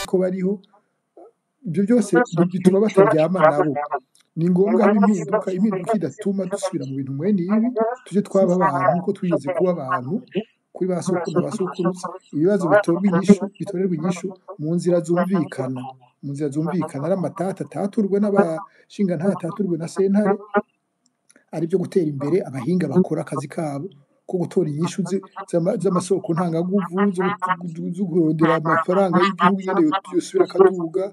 ko bariho. Ibyo byose bituma bataryama nabo. Ni ngombwa haba impinduka, impinduka idatuma dusubira mu bintu mwene ibi, tujye twaba abantu nkuko twigeze kuba abantu kuri ba sokuru na ba sokuruza. Ibibazo bitorwa inyishu, bitorerwa inyishu mu nzira zumvikana, mu nzira zumvikana, ari amatata ataturwe n'abashinga ataturwe na sentare, ari byo gutera imbere. Abahinga bakora akazi kabo ko gutora inyishu z'amasoko ntangaguvu, zo kurondera amafaranga y'igihugu nyene yosubira akaduga,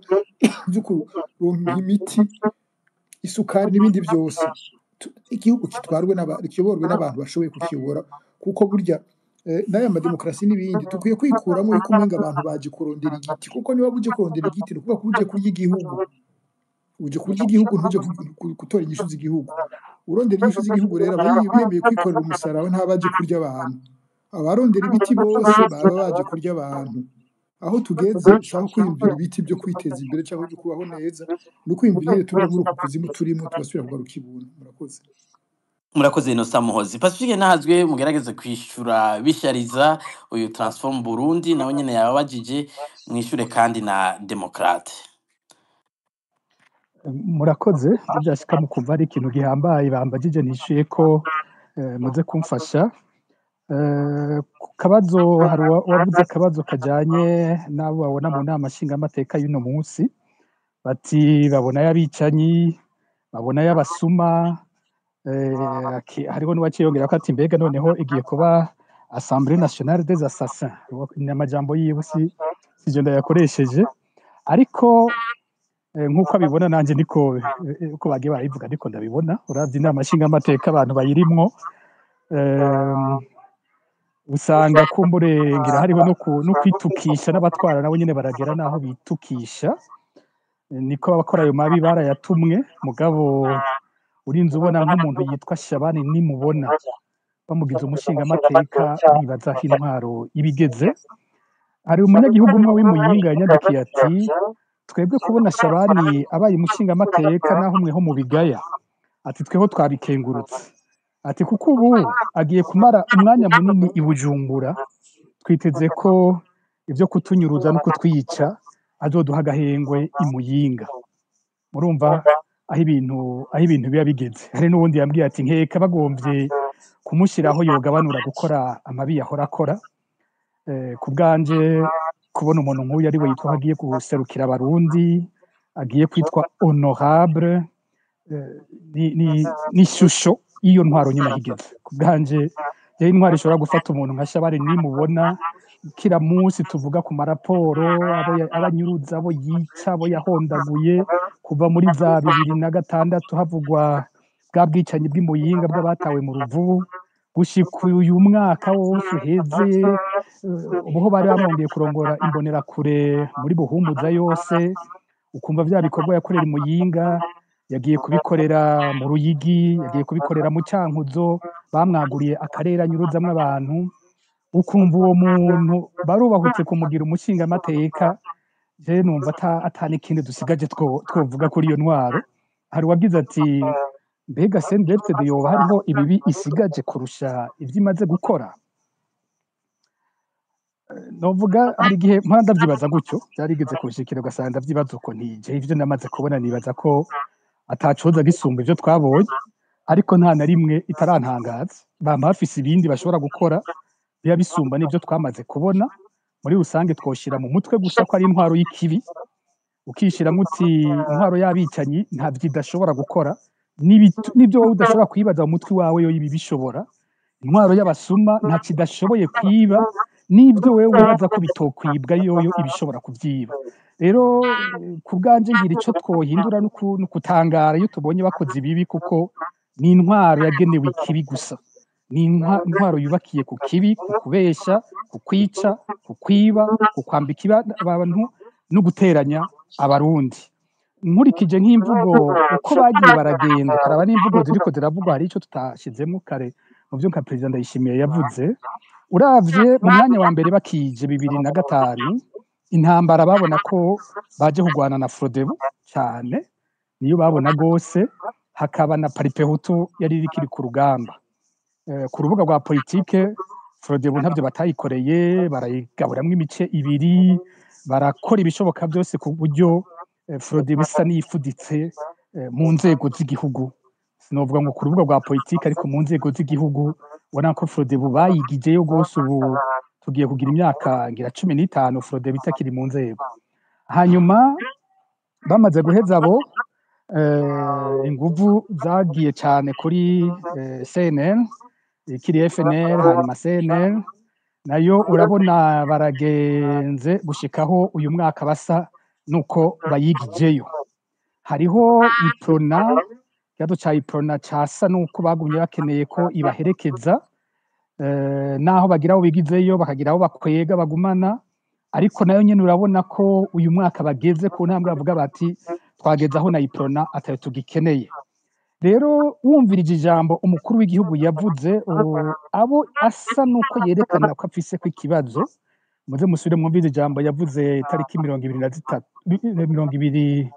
zo kuronka imiti, isukari n'ibindi byose. Igihugu kitwarwe kiyoborwe n'abantu bashoboye kukiyobora, kuko burya n'aya mademokarasi n'ibindi dukwiye kwikuramo yuko umenga abantu baje kurondera igiti, kuko niba uje kurondera igiti ni ukuvuga ko uje kurya igihugu, uje kurya igihugu, ntuje gutora inyishu z'igihugu. Urondera inyishu z'igihugu rero aba yemeye kwikorera umusaraba, ntabaje kurya abantu. Abarondera ibiti bose baba baje kurya abantu. Aho tugeze ushaka kwiyumvira ibiti byo kwiteza imbere cyangwa byo kubaho neza, ni ukwiyumvira ingene tuba muri uku kuzimu turimo tugasubira kugaruka ibuntu. Murakoze. Murakoze, Innocent Muhozi. Pacifique Nahazwe, mugerageze kwishura bishariza uyu Transform Burundi, nawe nyene yababajije, mwishure kandi na Demokrate. Murakoze. Byashika mu kumva ari ikintu gihambaye bambajije nishuye ko muze kumfasha. Ku kabazo hari uwavuze akabazo kajanye n'abo babona mu nama nshingamateka y'uno munsi, bati babona y'abicanyi, babona y'abasuma, hariho n'uwaciye yongera ko ati mbega noneho igiye kuba Assemblée nationale des assassins. Ni amajambo yiwe, si sivyo ndayakoresheje, ariko nk'uko abibona nanje niko uko bagiye barabivuga niko ndabibona. Uravye inama nshingamateka abantu bayirimwo, usanga kumbure ngira hariho no kwitukisha, n'abatwara nabo nyene baragera naho bitukisha. Niko abakora ayo mabi barayatumwe. Mugabo urinze ubona nk'umuntu yitwa Shabani nimubona bamugize umushingamateka, nibaza aho intwaro ibigeze. Hari umunyagihugu umwe w'Imuyinga yanyandikiye ati twebwe kubona Shabani abaye umushingamateka naho mweho mu bigaya, ati tweho twabikengurutse, ati kuko ubu agiye kumara umwanya munini i Bujumbura, twiteze ko ibyo kutunyuruza no kutwica azoduha agahengwe i Muyinga. Murumva aho ibintu biba bigeze. Hari n'uwundi yambwiye ati nkeka bagomvye kumushyiraho yogabanura gukora amabi yahora akora. Ku bwanje kubona umuntu nk'uyu ari we yitwa ko agiye guserukira Abarundi, agiye kwitwa honorable, ni ishusho y'iyo ntwaro nyine aho igeze. Ku bwanje rero intwaro ishobora gufata umuntu nka Shabani nimubona, kira munsi tuvuga ku maraporo abo abanyuruza, abo yica, abo yahondaguye kuva muri za 2006 havugwa bwa bwicanyi bw'Imuyinga bw'abatawe mu Ruvubu, gushika uyu mwaka wose uheze, ubuho bari bamwongeye kurongora Imbonerakure muri Buhumuza yose, ukumva vya bikorwa yakorera i Muyinga yagiye kubikorera mu Ruyigi, yagiye kubikorera mu Cankuzo, bamwaguriye akarere anyuruzamwo abantu, ukumva uwo muntu barubahutse kumugira umushingamateka. Je numva ata n'ikindi dusigaje twovuga kuri iyo ntwaro. Hari uwagize ati mbega CNDD-FDD yoba hariho ibibi isigaje kurusha ivyo imaze gukora? Novuga hari igihe mpora ndavyibaza gutyo, byarigeze kunshikira ugasanga ndavyibaza uko ntije ivyo namaze kubona, nibaza ko atacoza gisumba ivyo twabonye, ariko nta na rimwe itarantangaza. Bama bafise ibindi bashobora gukora biba bisumba n'ivyo twamaze kubona. Muri rusange twoshira mu mutwe gusa ko ari intwaro y'ikibi, ukishiramwo uti intwaro y'abicanyi ntavyo idashobora gukora, n'ibyo wowe udashobora kwibaza mu mutwe wawe yo ibi bishobora. Intwaro y'abasuma ntacyo idashoboye kwiba, n'ibyo wewe wibaza ko bitokwibwa yoyo ibishobora kuvyiba. Rero ku bwanje ngira ico twohindura n'ukutangara iyo tubonye bakoze ibibi, kuko ni intwaro yagenewe ikibi gusa, ni intwaro yubakiye ku kibi, ku kubesha, ku kwica, ku kwiba, ku kwambika abantu no guteranya Abarundi. Nkurikije nk'imvugo uko bagiye baragenda, ukaraba n'imvugo ziriko ziravugwa, hari ico tutashizemo kare mu vyo nka Perezida Ndayishimiye yavuze. Uravye mu mwanya wa mbere bakije 2005, intambara babona ko baje kurwana na Frodebu cyane, niyo babona gose, hakaba na Palipehutu yari irikiri ku rugamba. Ku rubuga rwa politike Frodebu ntavyo batayikoreye, barayigaburamwo imice ibiri. Barakora ibishoboka byose ku buryo Frodebu isa n'iyifuditse mu nzego z'igihugu. Sinovuga ngo ku rubuga rwa politiki, ariko mu nzego z'igihugu ubona ko Frodebu bayigijeyo rwose. Ubu tugiye kugira imyaka ngira 15 Frodebu itakiri mu nzego. Hanyuma bamaze guheza abo, inguvu zagiye cyane kuri CNL ikiri FNL, hanyuma CNL nayo urabona baragenze gushikaho uyu mwaka basa nuko bayigijeyo. Hariho Iprona, ikibazo ca Iprona casa nuko bagumye bakeneye ko ibaherekeza, naho bagira aho bigizeyo, bakagira aho bakwega bagumana, ariko nayo nyene urabona ko uyu mwaka bageze ku ntambwe bavuga bati twageze aho na Iprona atayo tugikeneye. Rero wumvirije ijambo umukuru w'igihugu yavuze, abo asa nuko yerekana ko afise ko ikibazo. Muze musubire mwumvirize ijambo yavuze tariki 23, 20,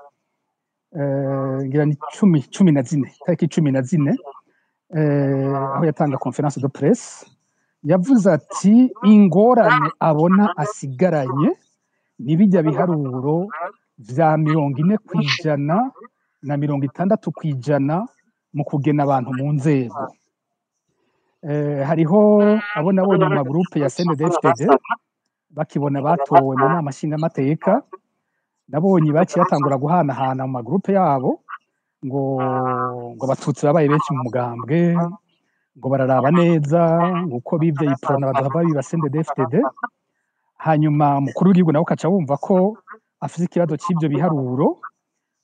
ngira ni 14, tariki 14, aho yatanga conférence de presse, yavuze ati ingorane abona asigaranye nibijya biharuro vya 40% na 60% mu kugena abantu mu nzego. Hariho abo nabonye mu magurupe ya CNDD-FDD bakibona batowe mu nama nshingamateka, nabonye baciye batangura guhanahana mu magurupe yabo ngo abatutsi babaye benshi mu mugambwe, ngo bararaba neza uko bivye Iprona bazohava biba CNDD-FDD. Hanyuma umukuru w'igihugu nawe ukaca wumva ko afise ikibazo c'ivyo biharuro,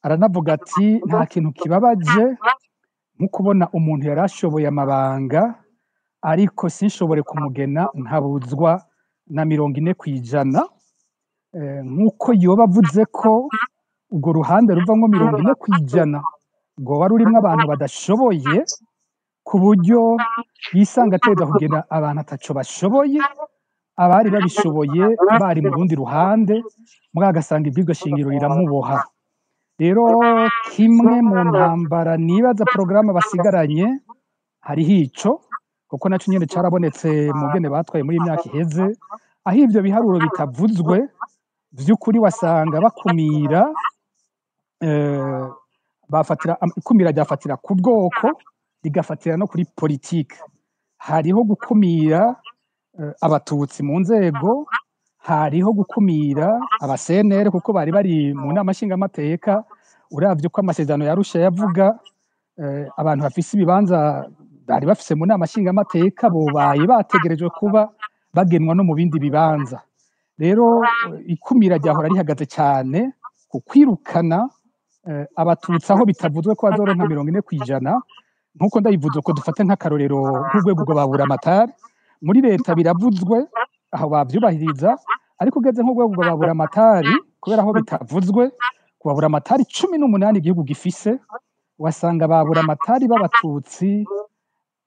aranavuga ati nta kintu kibabaje nko kubona umuntu yari ashoboye amabanga ariko sinshobore kumugena nkabuzwa na 40%, nk'uko yoba avuze ko urwo ruhande ruvamwo 40% rwoba rurimwo abantu badashoboye, ku buryo yisanga ateza kugena abantu ataco bashoboye, abari babishoboye bari mu rundi ruhande, mugabo agasanga ivyirwa shingiro riramuboha. Rero kimwe mu ntambara nibaza porogaramu basigaranye hariho ico, kuko naco nyene carabonetse mu bwene batwaye muri iyi myaka iheze, aho ivyo biharuro bitavuzwe vy'ukuri wasanga bakumira, bafatira ikumira ryafatira ku bwoko, rigafatira no kuri politike. Hariho gukumira abatutsi mu nzego, hariho gukumira abasenere kuko bari bari mu nama nshingamateka. Uravye uko amasezerano yarusha yavuga, abantu bafise ibibanza bari bafise mu nama nshingamateka bobaye bategerejwe kuba bagenwa no mu bindi bibanza. Rero ikumira ryahora rihagaze cyane ku kwirukana abatutsi aho bitavuzwe ko bazoronka 40%. Nkuko ndabivuze ko dufate nk'akarorero nk'urwego rwa Buramatari, muri leta biravuzwe aho bavyubahiriza, ariko ugeze nk'urwego rwa Buramatari, kubera aho bitavuzwe ku Baburamatari 18 igihugu gifise, wasanga ba Buramatari b'abatutsi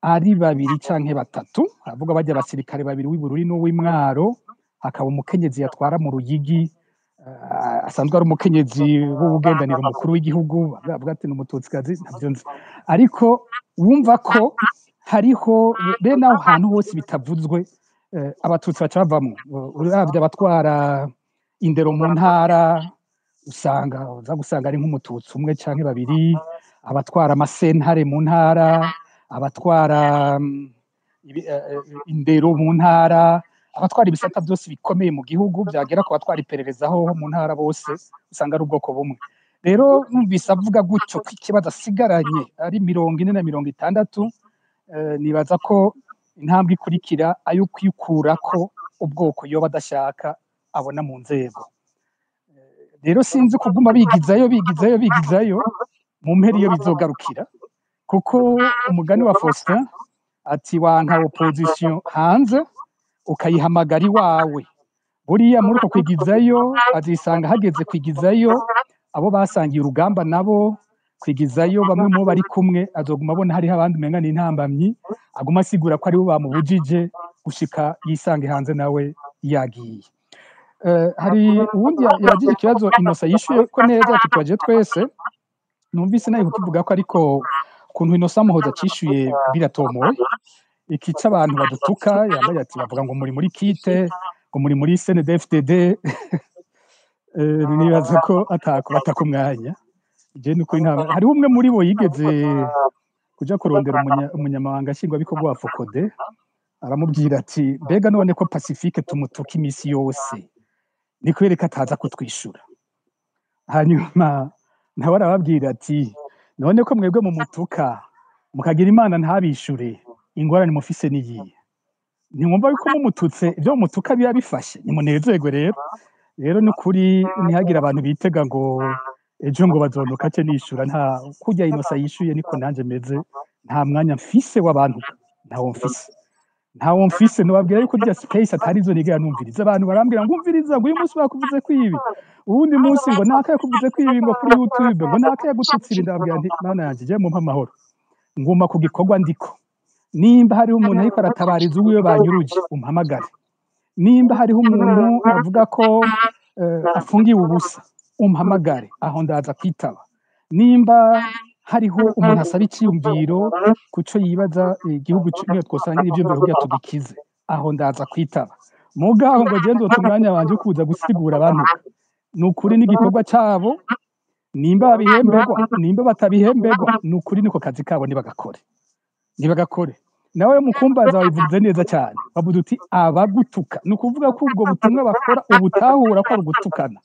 ari babiri canke batatu, havuga bajya abasirikare babiri w'ibururi n'uw'imwaro, hakaba umukenyezi yatwara mu Ruyigi, asanzwe ari umukenyezi w'ubugendaniro mukuru w'igihugu, bavuga ati ni umututsikazi, ntavyo nzi, ariko wumva ko hariho bene aho hantu hose bitavuzwe, abatutsi baca bavamwo. Uravye abatwara indero mu ntara, usanga uza gusanga ari nk'umututsi umwe canke babiri, abatwara amasentare mu ntara, abatwara indero mu ntara, abatwara ibisata byose bikomeye mu gihugu, byagera ku batwara iperereza ho mu ntara bose usanga ari ubwoko bumwe. Rero numvise avuga gutyo ko ikibazo asigaranye ari 40 na 60, nibaza ko intambwe ikurikira ayo kwikurako ubwoko yoba adashaka abona mu nzego. Rero sinzi kuguma bigizayo bigizayo bigizayo mu mpera iyo bizogarukira, kuko umugani wa Faustin ati wanka opposition hanze ukayihamagara iwawe. Buriya muri uko kwigizayo azisanga hageze kwigizayo abo basangiye urugamba nabo, kwigizayo bamwe mu bari kumwe, azoguma abona hariho abandi umenga ni intambamyi, aguma asigura ko aribo bamubujije gushika yisange hanze nawe yagiye. Hari uwundi yagize ikibazo Innocent yishuye ko neza tutubaje twese, numvise nawe kukivuga ko, ariko ukuntu Innocent Muhoza acishuye biratomoye. Ikica abantu badutuka yambaye ati bavuga ngo muri muri kite, ngo muri muri CNDD-FDD. Nibaza ko atakubata ku mwanya. Je nukuri nta hariho umwe muri bo yigeze kuja kurondera umunyamabanga nshingwabikorwa wa FOCODE, aramubwira ati mbega none ko Pacifique tumutuka imisi yose, ni kubera ko ataza kutwishura? Hanyuma nawe arababwira ati none ko mwebwe mumutuka mukagira Imana ntabishure, ingorane mufise niyihe? Ntimwumva yuko mumututse ibyo mumutuka biba bifashe? Nimunezerwe rero. Rero nukuri ntihagire abantu bitega ngo ejo ngo bazonuka ce nishura. Nta kurya inosa yishuye niko nanje meze, nta mwanya mfise w'abantu, ntawo mfise, ntawo mfise. Nobabwira yuko rya space atari zo nigera numviriza. Abantu barambwira ngo umviriza, ngo uyu munsi bakuvuze ko ibi, uwundi munsi ngo naka yakuvuze ko ibi, ngo kuri YouTube ngo naka yagututse ibi. Ndababwira nti Mana yanje, je mumpe amahoro, nguma ku gikorwa ndiko. Nimba hariho umuntu ariko aratabariza uwiwe banyuruje, umpamagare. Nimba hariho umuntu avuga ko afungiwe ubusa, umpamagare, aho ndaza kwitaba. Nimba hariho umuntu asaba iciyumviro kuco yibaza igihugu niyo twosangira ivyiyumviro kugira tugikize, aho ndaza kwitaba. Mugaho ngo je nzota umwanya wanje wo kuza gusigura abantu, ni ukuri n'igikorwa cabo. Nimba babihemberwa, nimba batabihemberwa, ni ukuri niko kazi kabo, nibagakore, nibagakore. Nawe mukumbaza wabivuze neza cyane, bavuze uti abagutuka, ni ukuvuga ko ubwo butumwa bakora ubutahura ko ari ugutukana.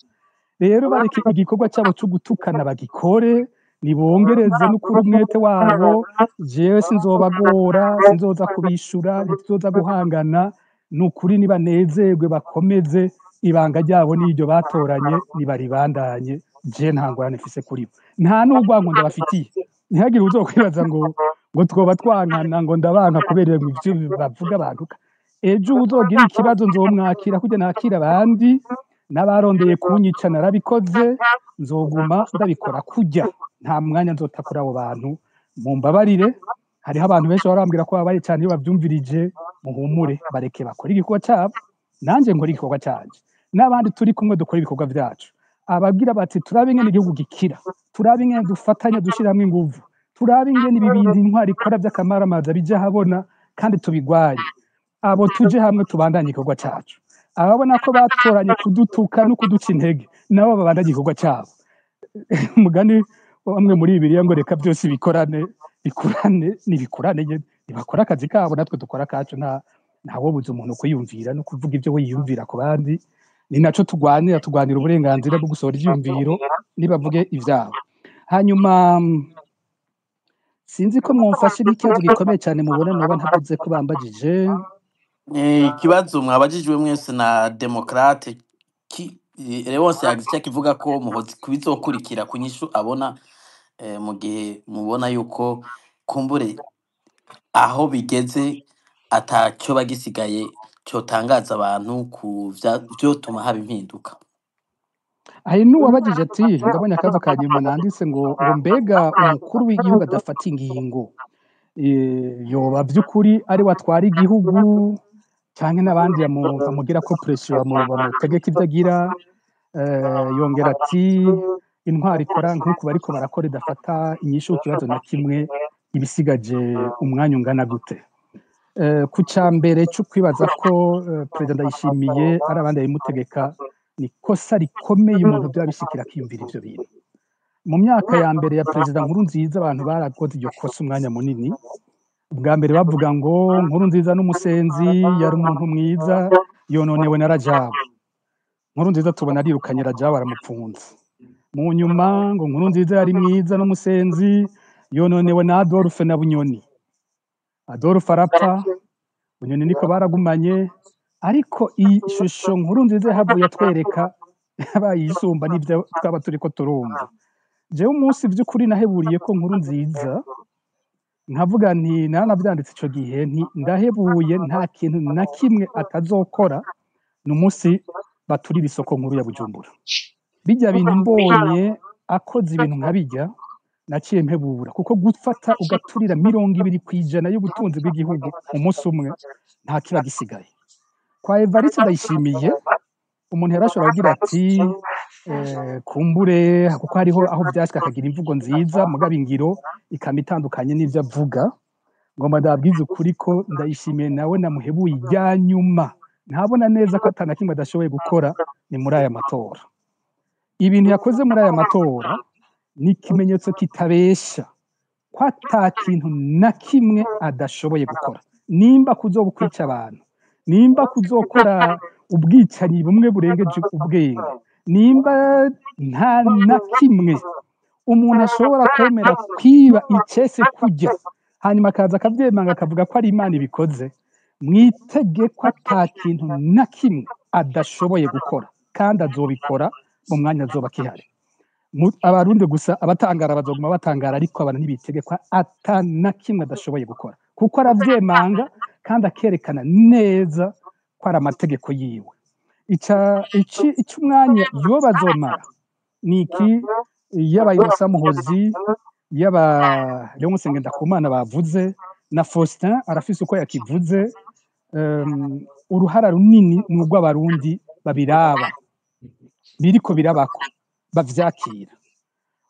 Rero bareke igikorwa cyabo cyo gutukana bagikore, nibongereze n'ukuri umwete wabo. Jewe sinzobagora, sinzoza kubishura, ntituzoza guhangana. Ni ukuri nibanezerwe, bakomeze ibanga ryabo n'iryo batoranye, nibaribandanye. Je nta ngorane mfise kuri bo, nta n'urwango ndabafitiye. Ntihagire uzokwibaza ngo twoba twankana, ngo ndabanka kubera ibyo bavuga bantuka. Ejo uzogira ikibazo nzomwakira kujya nakira abandi. N'abarondeye kunyica narabikoze, nzoguma ndabikora kujya. Nta mwanya nzota kuri abo bantu, mumbabarire. Hariho abantu benshi barambwira ko babaye cyane iyo babyumvirije. Muhumure, bareke bakore igikorwa cyabo, nanjye nkora igikorwa cyanjye, n'abandi turi kumwe dukora ibikorwa byacu. Ababwira bati turabe ingene igihugu gikira, turabe ingene dufatanya, dushyira hamwe inguvu, turabe ingene ibi bintu intwari ikora by'akamaramaza bijya ahabona kandi tubigwanye, abo tuje hamwe tubandanye igikorwa cyacu. Ababona ko batoranye kudutuka no kuduca intege, nabo babandanye igikorwa cyabo. Umugani bamwe muri Bibiliya ngo reka byose bikorane, bikurane, nibikurane nyene, nibakora akazi kabo natwe dukora akacu. Nta wobuza umuntu kwiyumvira no kuvuga ibyo we yiyumvira ku bandi. Ni naco tugwanira, tugwanira uburenganzira bwo gusohora ivyiyumviro, nibavuge ivyabo. Hanyuma sinzi ko mwomfashe n'ikibazo gikomeye cyane mubona noba ntavuze ko bambajije. Ikibazo mwabajijwe mwese na Demokrate Leonce yagize icyo akivuga ko Muhozi kubizokurikira ku nyishu abona, mu gihe mubona yuko kumbure aho bigeze atacyo bagisigaye cyotangaza abantu ku vyotuma haba impinduka. Hari n'uwabajije ati ndabonye akabazo ka nyuma nanditse ngo mbega umukuru w'igihugu adafata ingingo, yoba by'ukuri ari watwara igihugu canke n'abandi bamugira ko pression, bamutegeka ibyo agira? Yongera ati intwari ikora nk'uku bariko barakora idafata inyishu ku kibazo na kimwe, ibisigaje umwanya ungana gute? Ku ca mbere cyo kwibaza ko perezida Ndayishimiye ari abandi babimutegeka, ni kosa rikomeye umuntu byaba bishikira akiyumvira ivyo bintu. Mu myaka ya mbere ya perezida Nkurunziza abantu barakoze iryo kosa umwanya munini. Ubwa mbere bavuga ngo Nkurunziza n'umusenzi, yari umuntu mwiza, yononewe na Rajabu. Nkurunziza tubona arirukanye Rajabu, aramupfunze. Mu nyuma ngo Nkurunziza yari mwiza n'umusenzi, yononewe na Adolphe na Bunyoni. Adolphe arapfa, Bunyoni niko baragumanye. Ariko iyi shusho Nkurunziza yahavuye atwereka bayisumba n'ibyo twaba turiko turumva. Jewe umunsi by'ukuri naheburiye ko Nkurunziza, nkavuga nti naranavyanditse ico gihe, nti ndahebuye, nta kintu na kimwe atazokora, ni umunsi baturira isoko nkuru ya Bujumbura. Bijya bintu mbonye akoze ibintu nka bijya, naciye mpebura, kuko gufata ugaturira 20% y'ubutunzi bw'igihugu umunsi umwe, nta kiba gisigaye. Kwa Evariste Ndayishimiye umuntu yarashobora kugira ati kumbure kuko hariho aho vyashika akagira imvugo nziza, mugabo ingiro ikaba itandukanye n'ivyo avuga. Ngomba ndababwize ukuri ko Ndayishimiye nawe namuhebuye irya nyuma, ntabona neza ko atana kimwe adashoboye gukora, ni muri aya matora. Ibintu yakoze muri aya matora ni ikimenyetso kitabesha ko ata kintu na kimwe adashoboye gukora. Nimba kuzoba kwica abantu, nimba kuzokora ubwicanyi bumwe burengeje ubwenge, nimba nta na kimwe umuntu ashobora kwemera kwiba icese kurya hanyuma akaza akabyemanga akavuga ko ari Imana ibikoze, mwitege ko ata kintu na kimwe adashoboye gukora, kandi azobikora mu mwanya azoba akihari. Abarundi gusa abatangara bazoguma batangara, ariko abantu ntibitege ko ata na kimwe adashoboye gukora, kuko aravyemanga kandi akerekana neza ko ari amategeko yiwe. Ica umwanya yo bazomara ni iki? Yaba Innocent Muhozi, yaba Léonce Ngendakumana bavuze, na Faustin arafise uko yakivuze. Uruhara runini ni urw'Abarundi babiraba biriko birabako bavyakira.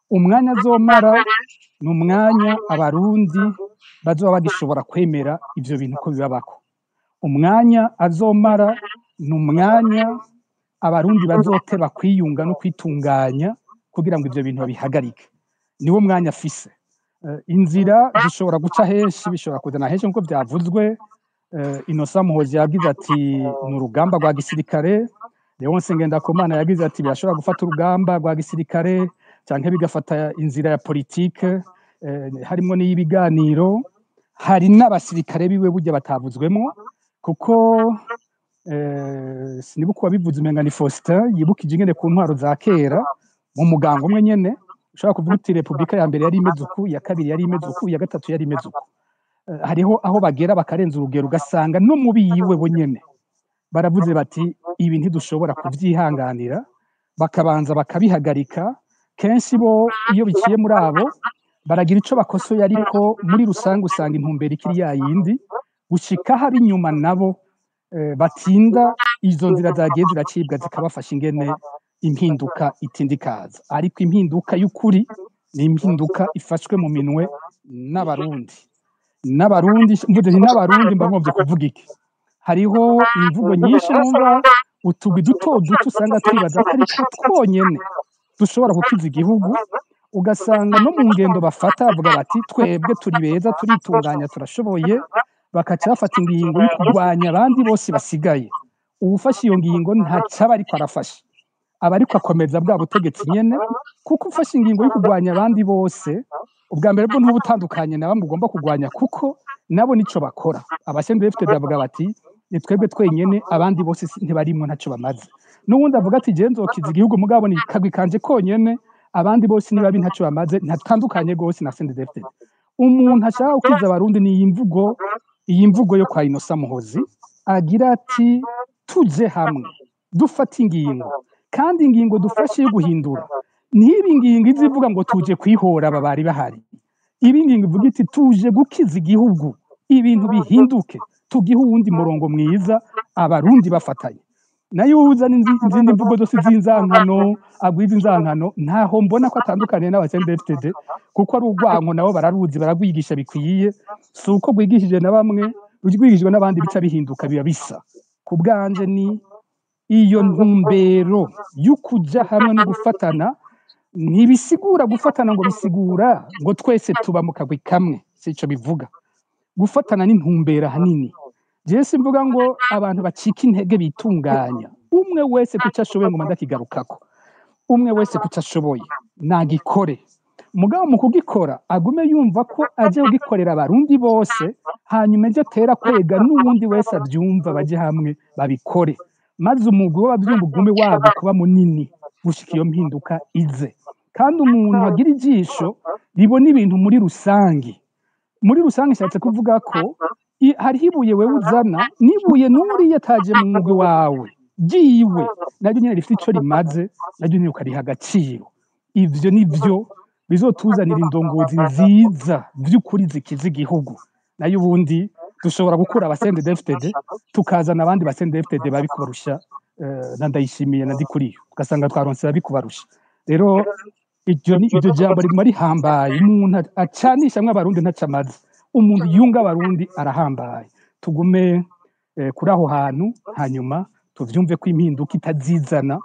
Umwanya azomara ni umwanya Abarundi bazoba bagishobora kwemera ivyo bintu ko bibabako. Umwanya azomara ni umwanya Abarundi bazoteba kwiyunga no kwitunganya kugira ngo ivyo bintu babihagarike. Niwo mwanya afise. Inzira zishobora guca henshi, bishobora kuzana henshi nkuko vyavuzwe. Innocent Muhozi yagize ati ni urugamba rwa gisirikare. Léonce Ngendakumana yagize ati birashobora gufata urugamba rwa gisirikare canke bigafata inzira ya politike, harimo n'iyibiganiro. Hari n'abasirikare biwe burya batavuzwemo, kuko sinibuka uwabivuze, umenga ni Faustin yibukije ingene ku ntwaro za kera mu mugango umwe nyene ushobora kuvuga uti repubulika ya mbere yari imeze uku, iya kabiri yari imeze uku, iya gatatu yari imeze uku. Hariho aho bagera bakarenza urugero, ugasanga no mu biyiwe bo nyene baravuze bati ibi ntidushobora kuvyihanganira, bakabanza bakabihagarika. Kenshi bo iyo biciye muri abo baragira ico bakosoye, ariko muri rusange usanga intumbero ikiri ya yindi, gushika hari inyuma nabo batinda izo nzira zagiye ziracibwa zikabafasha ingene impinduka itinda ikaza. Ariko impinduka y'ukuri ni impinduka ifashwe mu minwe n'Abarundi. N'Abarundi mvuze nti n'Abarundi mba ngovye kuvuga iki? Hariho imvugo nyinshi numva, utugwi duto duto usanga twibaza ko ariko twonyene dushobora gukiza igihugu, ugasanga no mu ngendo bafata bavuga bati twebwe turi beza, turitunganya, turashoboye, bakaca bafata ingingo yo kurwanya abandi bose basigaye. Uwufashe iyo ngingo ntacaba ariko arafasha, aba ariko akomeza bwa butegetsi nyene, kuko ufashe ingingo yo kurwanya abandi bose, ubwa mbere bwo ntuba utandukanye na bamwe ugomba kurwanya, kuko nabo nico bakora. Abasendefite bavuga bati ni twebwe twenyene, abandi bose ntibarimwo, ntaco bamaze. N'uwundi avuga ati je nzokiza igihugu mugabo ni kagwi kanje konyene, abandi bose ni babi ntaco bamaze, ntatandukanye gose na CNDD-FDD. Umuntu ashaka gukiza Abarundi ni iyi mvugo yo kwa Innocent Muhozi agira ati tuje hamwe dufate ingingo, kandi ingingo dufashe yo guhindura ntibe ingingo izivuga ngo tuje kwihora aba bari bahari, ibi ingingo ivuga iti tuje gukiza igihugu, ibintu bihinduke, tugihe uwundi murongo mwiza Abarundi bafatanye. Nayo uzana izindi mvugo zose z'inzankano, agwiza inzankano, ntaho mbona ko atandukaniye n'aba CNDD-FDD, kuko ari urwanko nabo bararuzi, baragwigisha bikwiye. Si uko rwigishije na bamwe rwigishijwe n'abandi bica bihinduka, biba bisa. Ku bwanje ni iyo ntumbero y'ukuja hamwe no gufatana. Ntibisigura gufatana ngo bisigura ngo twese tuba mu kagwi kamwe, sico bivuga. Gufatana n'intumbero ahanini. Jewe simvuga ngo abantu bacika intege bitunganya, umwe wese kuco ashoboye, ngo ndakigarukako, umwe wese kuco ashoboye nagikore, mugabo mu kugikora agume yumva ko aje kugikorera Abarundi bose, hanyuma ejo atera kwega n'uwundi wese avyumva, baje hamwe babikore, maze umugwi w'abavyumva ugume wago kuba munini gushika iyo mpinduka ize. Kandi umuntu agira ijisho ribona ibintu muri rusangi. Muri rusange ishatse kuvuga ko hariho ibuye wewe uzana n'ibuye n'uriya ataje mu mugwi wawe ryiwe, naryo nyene rifite ico rimaze, naryo nyene ukariha agaciro. Ivyo nivyo bizotuzanira indongozi nziza vy'ukuri zikiza igihugu. Nayo ubundi dushobora gukura aba CNDD-FDD tukazana abandi ba CNDD-FDD babi kubarusha, na Ndayishimiye na Ndikuriyo, ugasanga twaronse babi kubarusha. Rero iryo ni iryo jambo riguma rihambaye. Umuntu acanishamwe Abarundi ntaco amaze, umuntu yunga Abarundi arahambaye. Tugume kuri aho hantu, hanyuma tuvyumve ko impinduka itazizana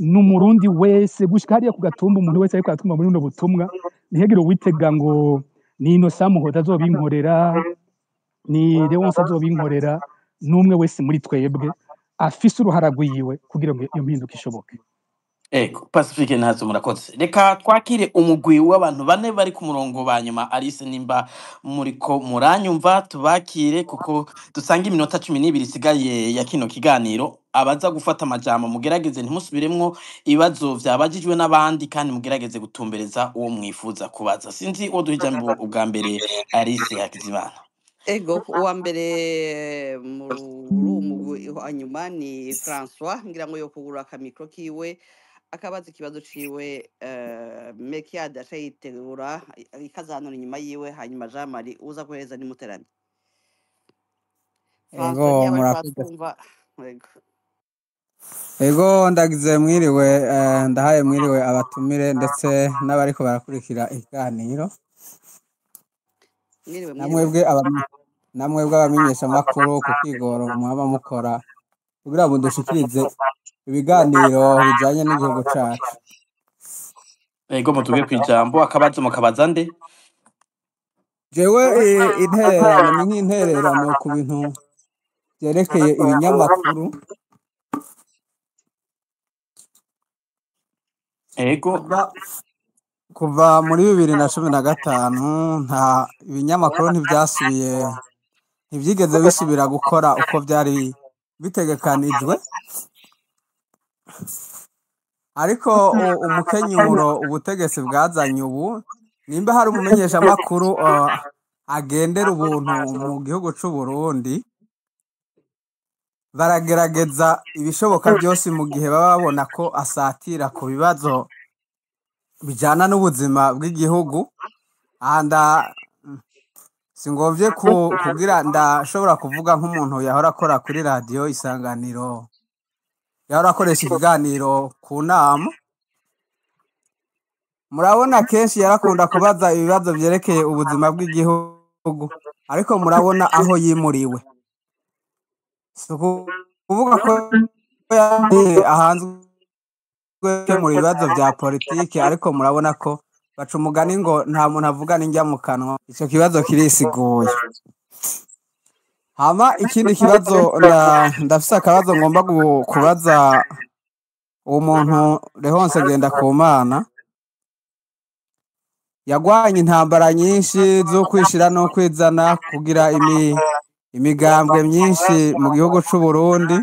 N'umurundi wese gushika hariya ku gatumba, umuntu wese ariko aratuma muri buno butumwa, ntihagire uwitega ngo ni Innocent Muhoza azobinkorera, ni Leonce azobinkorera. N'umwe wese muri twebwe afise uruhara rwiwe kugira ngo iyo mpinduka ishoboke. Ego, Pacifique ntazo murakoze. Reka twakire umugwi w'abantu bane bari ku murongo ba nyuma. Alice, nimba muriko muranyumva, tubakire kuko dusanga iminota 12 isigaye ya kino kiganiro. Abaza gufata amajambo mugerageze ntimusubiremwo ibibazo vyabajijwe n'abandi, kandi mugerageze gutumbereza uwo mwifuza kubaza. Sinzi uwo duha ijambo ubwa mbere. Alice Hakizimana. Ego, uwa mbere muri uwo mugwi wa nyuma ni François, ngira ngo yo kugura akamikro kiwe akabaza ikibazo ciwe. Mekiad aca yitegura ikazanura inyuma yiwe, hanyuma Jean Marie uza guhereza nimuterane. François Ego, ntiyaba ariko murakoze. aratwumva. Ego. Ego, ndagize mwiriwe, ndahaye mwiriwe abatumire ndetse n'abariko barakurikira ikiganiro. Mwiriwe, mwiriwe. Namwebwe abamenyeshamakuru ku kwigoro mwaba mukora kugira ngo mudushikirize ibiganiro bijanye n'igihugu cacu. Ego, mutuge kwijambo, akabazo mukabaza nde? Jewe intererano ni nk'intererano ku bintu vyerekeye ibinyamakuru. Ego. Kuva muri 2015 nta ibinyamakuru ntivyasubiye, ntivyigeze bisubira gukora uko vyari bitegekanijwe. Ariko umukenyuro ubutegetsi bwazanye ubu, nimba hari umumenyeshamakuru agendera ubuntu mu gihugu c'u Burundi, baragerageza ibishoboka byose mu gihe baba babona ko asatira ku bibazo bijana n'ubuzima bw'igihugu. Aha singomvye kugira ndashobora kuvuga nk'umuntu yahora akora kuri radiyo Isanganiro, yahora akoresha ikiganiro ku nama. Murabona kenshi yarakunda kubaza ibibazo vyerekeye ubuzima bw'igihugu, ariko murabona aho yimuriwe. Si ukuvuga ko yagiye ahanzwe gukemura ibibazo vya politike, ariko murabona ko baca umugani ngo nta muntu avugana indya mu kanwa. Ico kibazo kirisiguye. Hama ikindi kibazo, ndafise akabazo ngomba kubaza uwo muntu Leonce Ngendakumana. Yagwanye intambara nyinshi zo kwishira no kwizana kugira imigambwe myinshi mu gihugu c'u Burundi,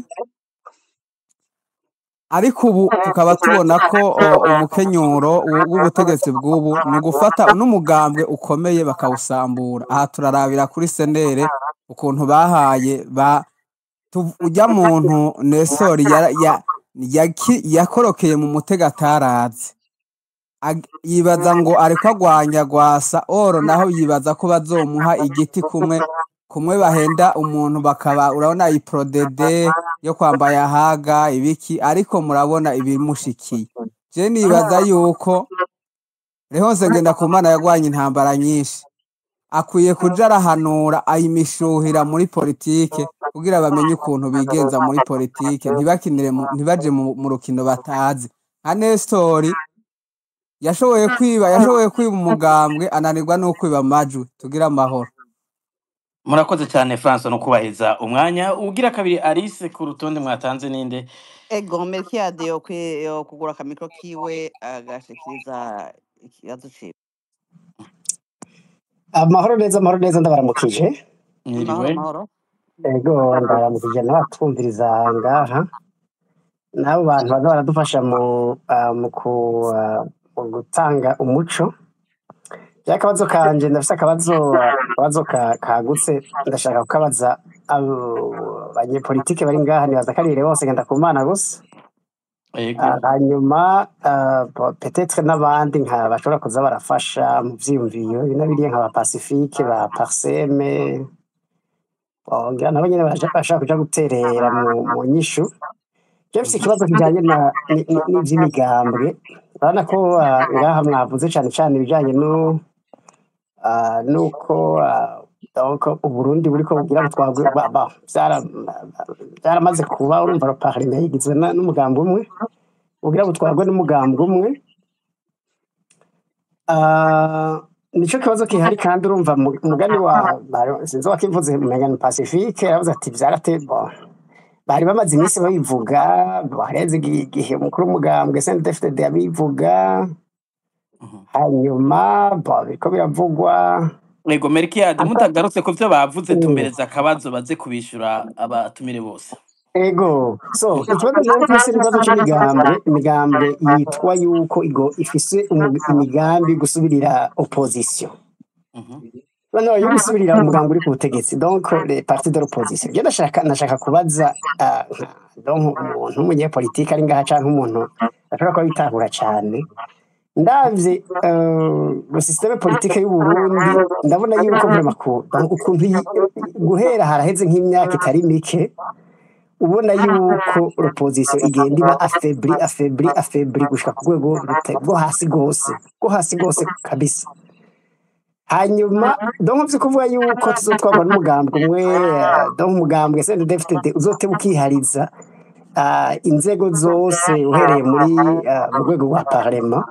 ariko ubu tukaba tubona ko umukenyuro w'ubutegetsi bw'ubu ni ugufata n'umugambwe ukomeye bakawusambura. Aha turarabira kuri senere ukuntu bahaye ujya muntu Nestori yakorokeye mu mutego atarazi. Yibaza ngo ariko agwanya Gwasa, oro naho yibaza ko bazomuha igiti kumwe kumwe bahenda umuntu bakaba urabona iprodede yo kwambaye ahaga ibiki, ariko murabona ibimushikiye. Je nibaza yuko Leonce Ngendakumana yagwanye intambara nyinshi, akwiye kuja arahanura ayimishuhira muri politike kugira bamenye ukuntu bigenza muri politike, ntibakinire ntibaje mu rukino batazi. Nka Nestori yashoboye kwiba umugambwe ananirwa no kwiba amajwi. Tugira amahoro. Murakoze cyane François no kubaheza umwanya. Ugira kabiri Alice ku rutonde mwatanze ninde? Ego, Melchiade yo kugura akamikro kiwe agashikiriza ikibazo ciwe. Amahoro neza, amahoro neza, ndabaramukije. Mahoro, Mwiriwe. mahoro. Ego, ndabaramukije n'abatwumviriza ngaha n'abo bantu baza baradufasha mu gutanga umuco. Ya akabazo kanje, ndafise akabazo kagutse, ndashaka kukabaza abo banyepolitike bari ngaha, nibaza ko ari Leonce Ngendakumana gusa. Ego. Hanyuma peut-être n'abandi nka bashobora kuza barafasha mu vyiyumviro bino biriya nka ba Pacifique, ba Parseme, ngira nabo nyene bashaka kuja guterera mu nyishu. Je mfise ikibazo kijanye n'ivy'imigambwe. Urabona ko ngaha mwavuze cane cane ibijanye nuko donc Uburundi buriko bugira butwagwe, byaramaze kuba, urumva parlement igizwe n'umugambi umwe. Ugira butwarwe n'umugambwe umwe. Nico kibazo gihari, kandi urumva umugani wa sinzi wakivuze, umenga ni Pacifique, yaravuze ati vyarate bon. Bari bamaze iminsi babivuga, harenze igihe umukuru w'umugambwe CNDD-FDD abivuga. Hanyuma bo biriko biravugwa. Ego Melkiyade, mutagarutse ku vyo bavuze, tumbereza akabazo baze kubishura abatumire bose. Ego, so ikibazo rero mfise ni ikibazo c'imigambwe, imigambwe yitwa yuko igo ifise imigambi gusubirira opposition. No, yo gusubirira umugambi uri ku butegetsi, donc les partis de l'opposition. Je ndashaka kubaza donc umuntu w'umunyepolitike ari ngaha canke umuntu ashobora kuba bitahura cane. Ndavye le système politique y'u Burundi, ndabona yuko vraiment ko donc ukuntu guhera haraheze nk'imyaka itari mike, ubona yuko l'opposition igenda iba affaiblie, affaiblie, affaiblie, gushika ku rwego rwo hasi gose, rwo hasi gose kabisa. Hanyuma donc vyo kuvuga yuko tuzotwarwa n'umugambwe umwe, donc umugambwe CNDD-FDD uzoteba ukihariza inzego zose, uhereye muri mu rwego rwa parlement,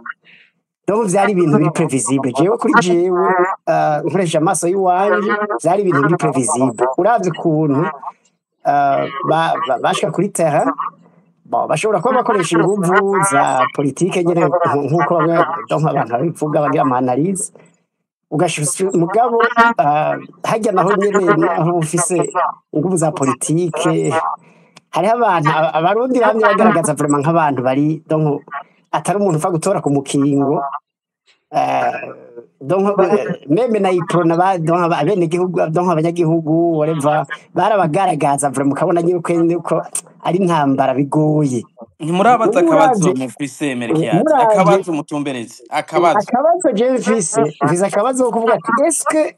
donc vyari ibintu biri prévisible. Jewe, kuri jewe, nkoresheje amaso y'iwanje, vyari ibintu biri prévisible. Uravye ukuntu bashika kuri terrain, bon, bashobora kuba bakoresha inguvu za politike nyene nk'uko bamwe, donc abantu babivuga, bagira ama analyse ugashusha, mugabo harya naho nyene, naho ufise inguvu za politike, hariho abantu abarundi bamye bagaragaza vraiment nk'abantu bari, donc atari umuntu upfa gutora ku mukingo. Donc même na Uprona ba, donc abenegihugu, donc abanyagihugu, whatever, barabagaragaza vraiment, ukabona yuko ari intambara bigoye. Ntimurabaza Ubu akabazo uravye mufise, Melkiyade? Muravye Akabazo mutumbereze akabazo. Akabazo jewe mfise akabazo ko kuvuga ati eske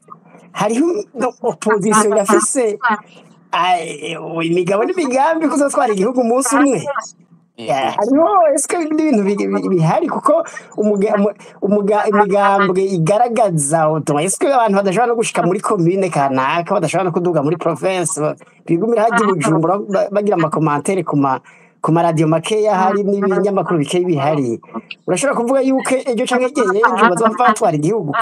hariho, no, opposition irafise imigabo n'imigambi kuzotwara igihugu umunsi umwe? Hariho eske n'ibintu bihari, kuko imigambwe igaragaza eske abantu badashobora no gushika muri commune kanaka, badashobora no kuduga muri province, bigumira harya i Bujumbura, bagira ama commentaires ku maradiyo makeya hari n'ibinyamakuru bikeya bihari, urashobora kuvuga yuko ejo canke hirya y'ejo bazova batwara igihugu?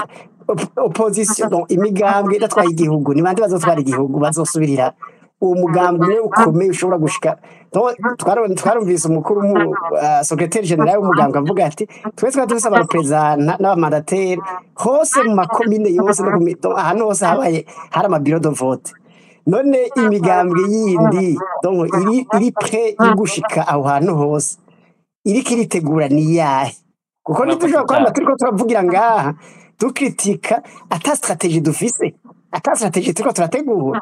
Opposition, donc imigambwe idatwaye igihugu, ni bande bazotwara igihugu, bazosubirira uwo mugambi umwe ukomeye ushobora gushika? Donc, twarumvise umukuru secrétaire général w'umugambwe avuga ati twe twari dufise aba représentants n'aba mandataires hose mu makomine yose no donc ahantu hose habaye hari ama bureau de vote. None imigambwe yindi, donc iri prêt yo gushika aho hantu hose, iriko iritegura ni yahe? Kuko Murakoze ntitushobora kwama cyane. turiko turavugira ngaha dukritika ata stratégie dufise, ata stratégie turiko turategura.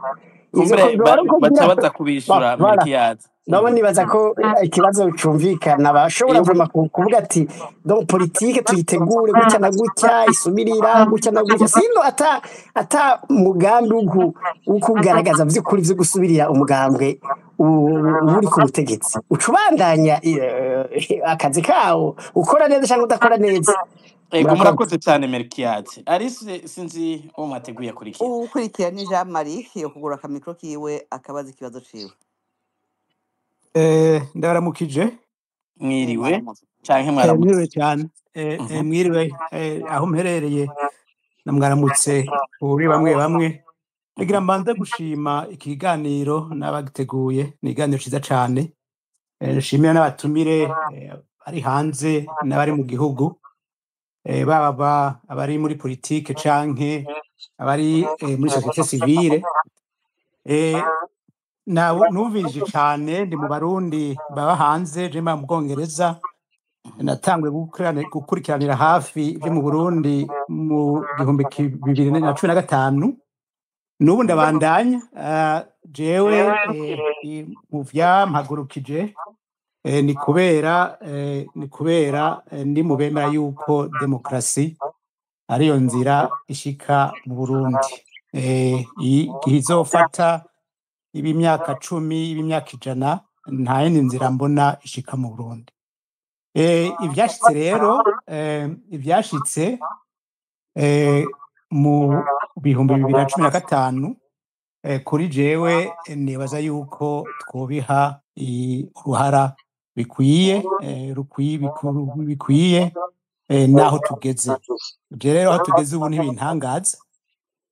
Ivyo Kumbure ko bari baca kugira baza kubishura. Voilà. Melkiyade. Nabo nibaza ko ikibazo cumvikana, bashobora vraiment kuvuga ati donc politique tuyitegure gutya na gutya, isubirira gutya na gutya, sino ata mugambi wo kugaragaza vy'ukuri vyo gusubirira umugambwe uri ku butegetsi, uca ubandanya akazi kawo, ukora neza cyangwa udakora neza. Ego. Murakoze. Murakoze cyane, Melkiyade. Alice, sinzi uwo mwateguye akurikira. Uwukurikira ni Jean Marie, yo kugura aka micro kiwe akabaza ikibazo ciwe. Ndabaramukije. Mwiriwe Mwaramutse. canke mwaramutse. Mwiriwe cyane. Mwiriwe aho mperereye, na mwaramutse kuri bamwe bamwe. Nagira mbanze gushima ikiganiro n'abagiteguye, ni ikiganiro ciza cane. Nshimira n'abatumire bari hanze n'abari mu gihugu, baba abari muri politike canke abari muri société civile. Numvise cane, ndi mu Barundi baba hanze, je mba mu Bwongereza. Natanguye gukurikiranira hafi ivyo mu Burundi mu 2015, n'ubu ndabandanya. Jewe mu vyampagurukije ni kubera ndi mu bemera yuko demokarasi ariyo nzira ishika mu Burundi. Igihe izofata iba imyaka 10, iba imyaka 100, nta yindi nzira mbona ishika mu Burundi. Ivyashitse rero, ivyashitse mu 2015, kuri jewe nibaza yuko twobiha uruhara. bikwiye, bikwiye naho tugeze. Ibyo rero aho tugeze ubu ntibintangaza.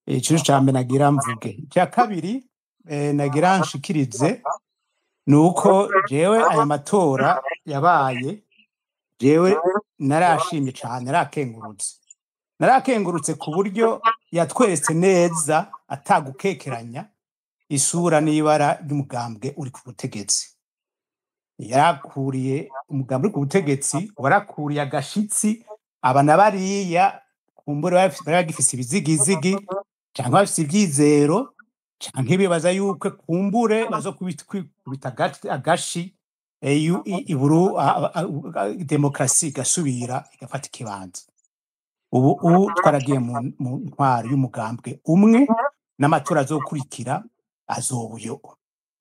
Ico ca mbere nagira mvuge. Icya kabiri nagira nshikirize ni uko jewe aya matora yabaye, jewe narashimye cane, narakengurutse ku buryo yatweretse neza atagukekeranya isura n'ibara ry'umugambwe uri ku butegetsi. Yarakuriye umugambi uri ku butegetsi, warakuriye agashitsi aba na bariya kumbure bari bagifise ibizigizigi canke bafise ivyizero canke bibaza yuko kumbure bazokubita agashi, iburu demokarasi igasubira igafata ikibanza. Ubu twaragiye mu ntwaro y'umugambwe umwe, n'amatora azokurikira azobuyo.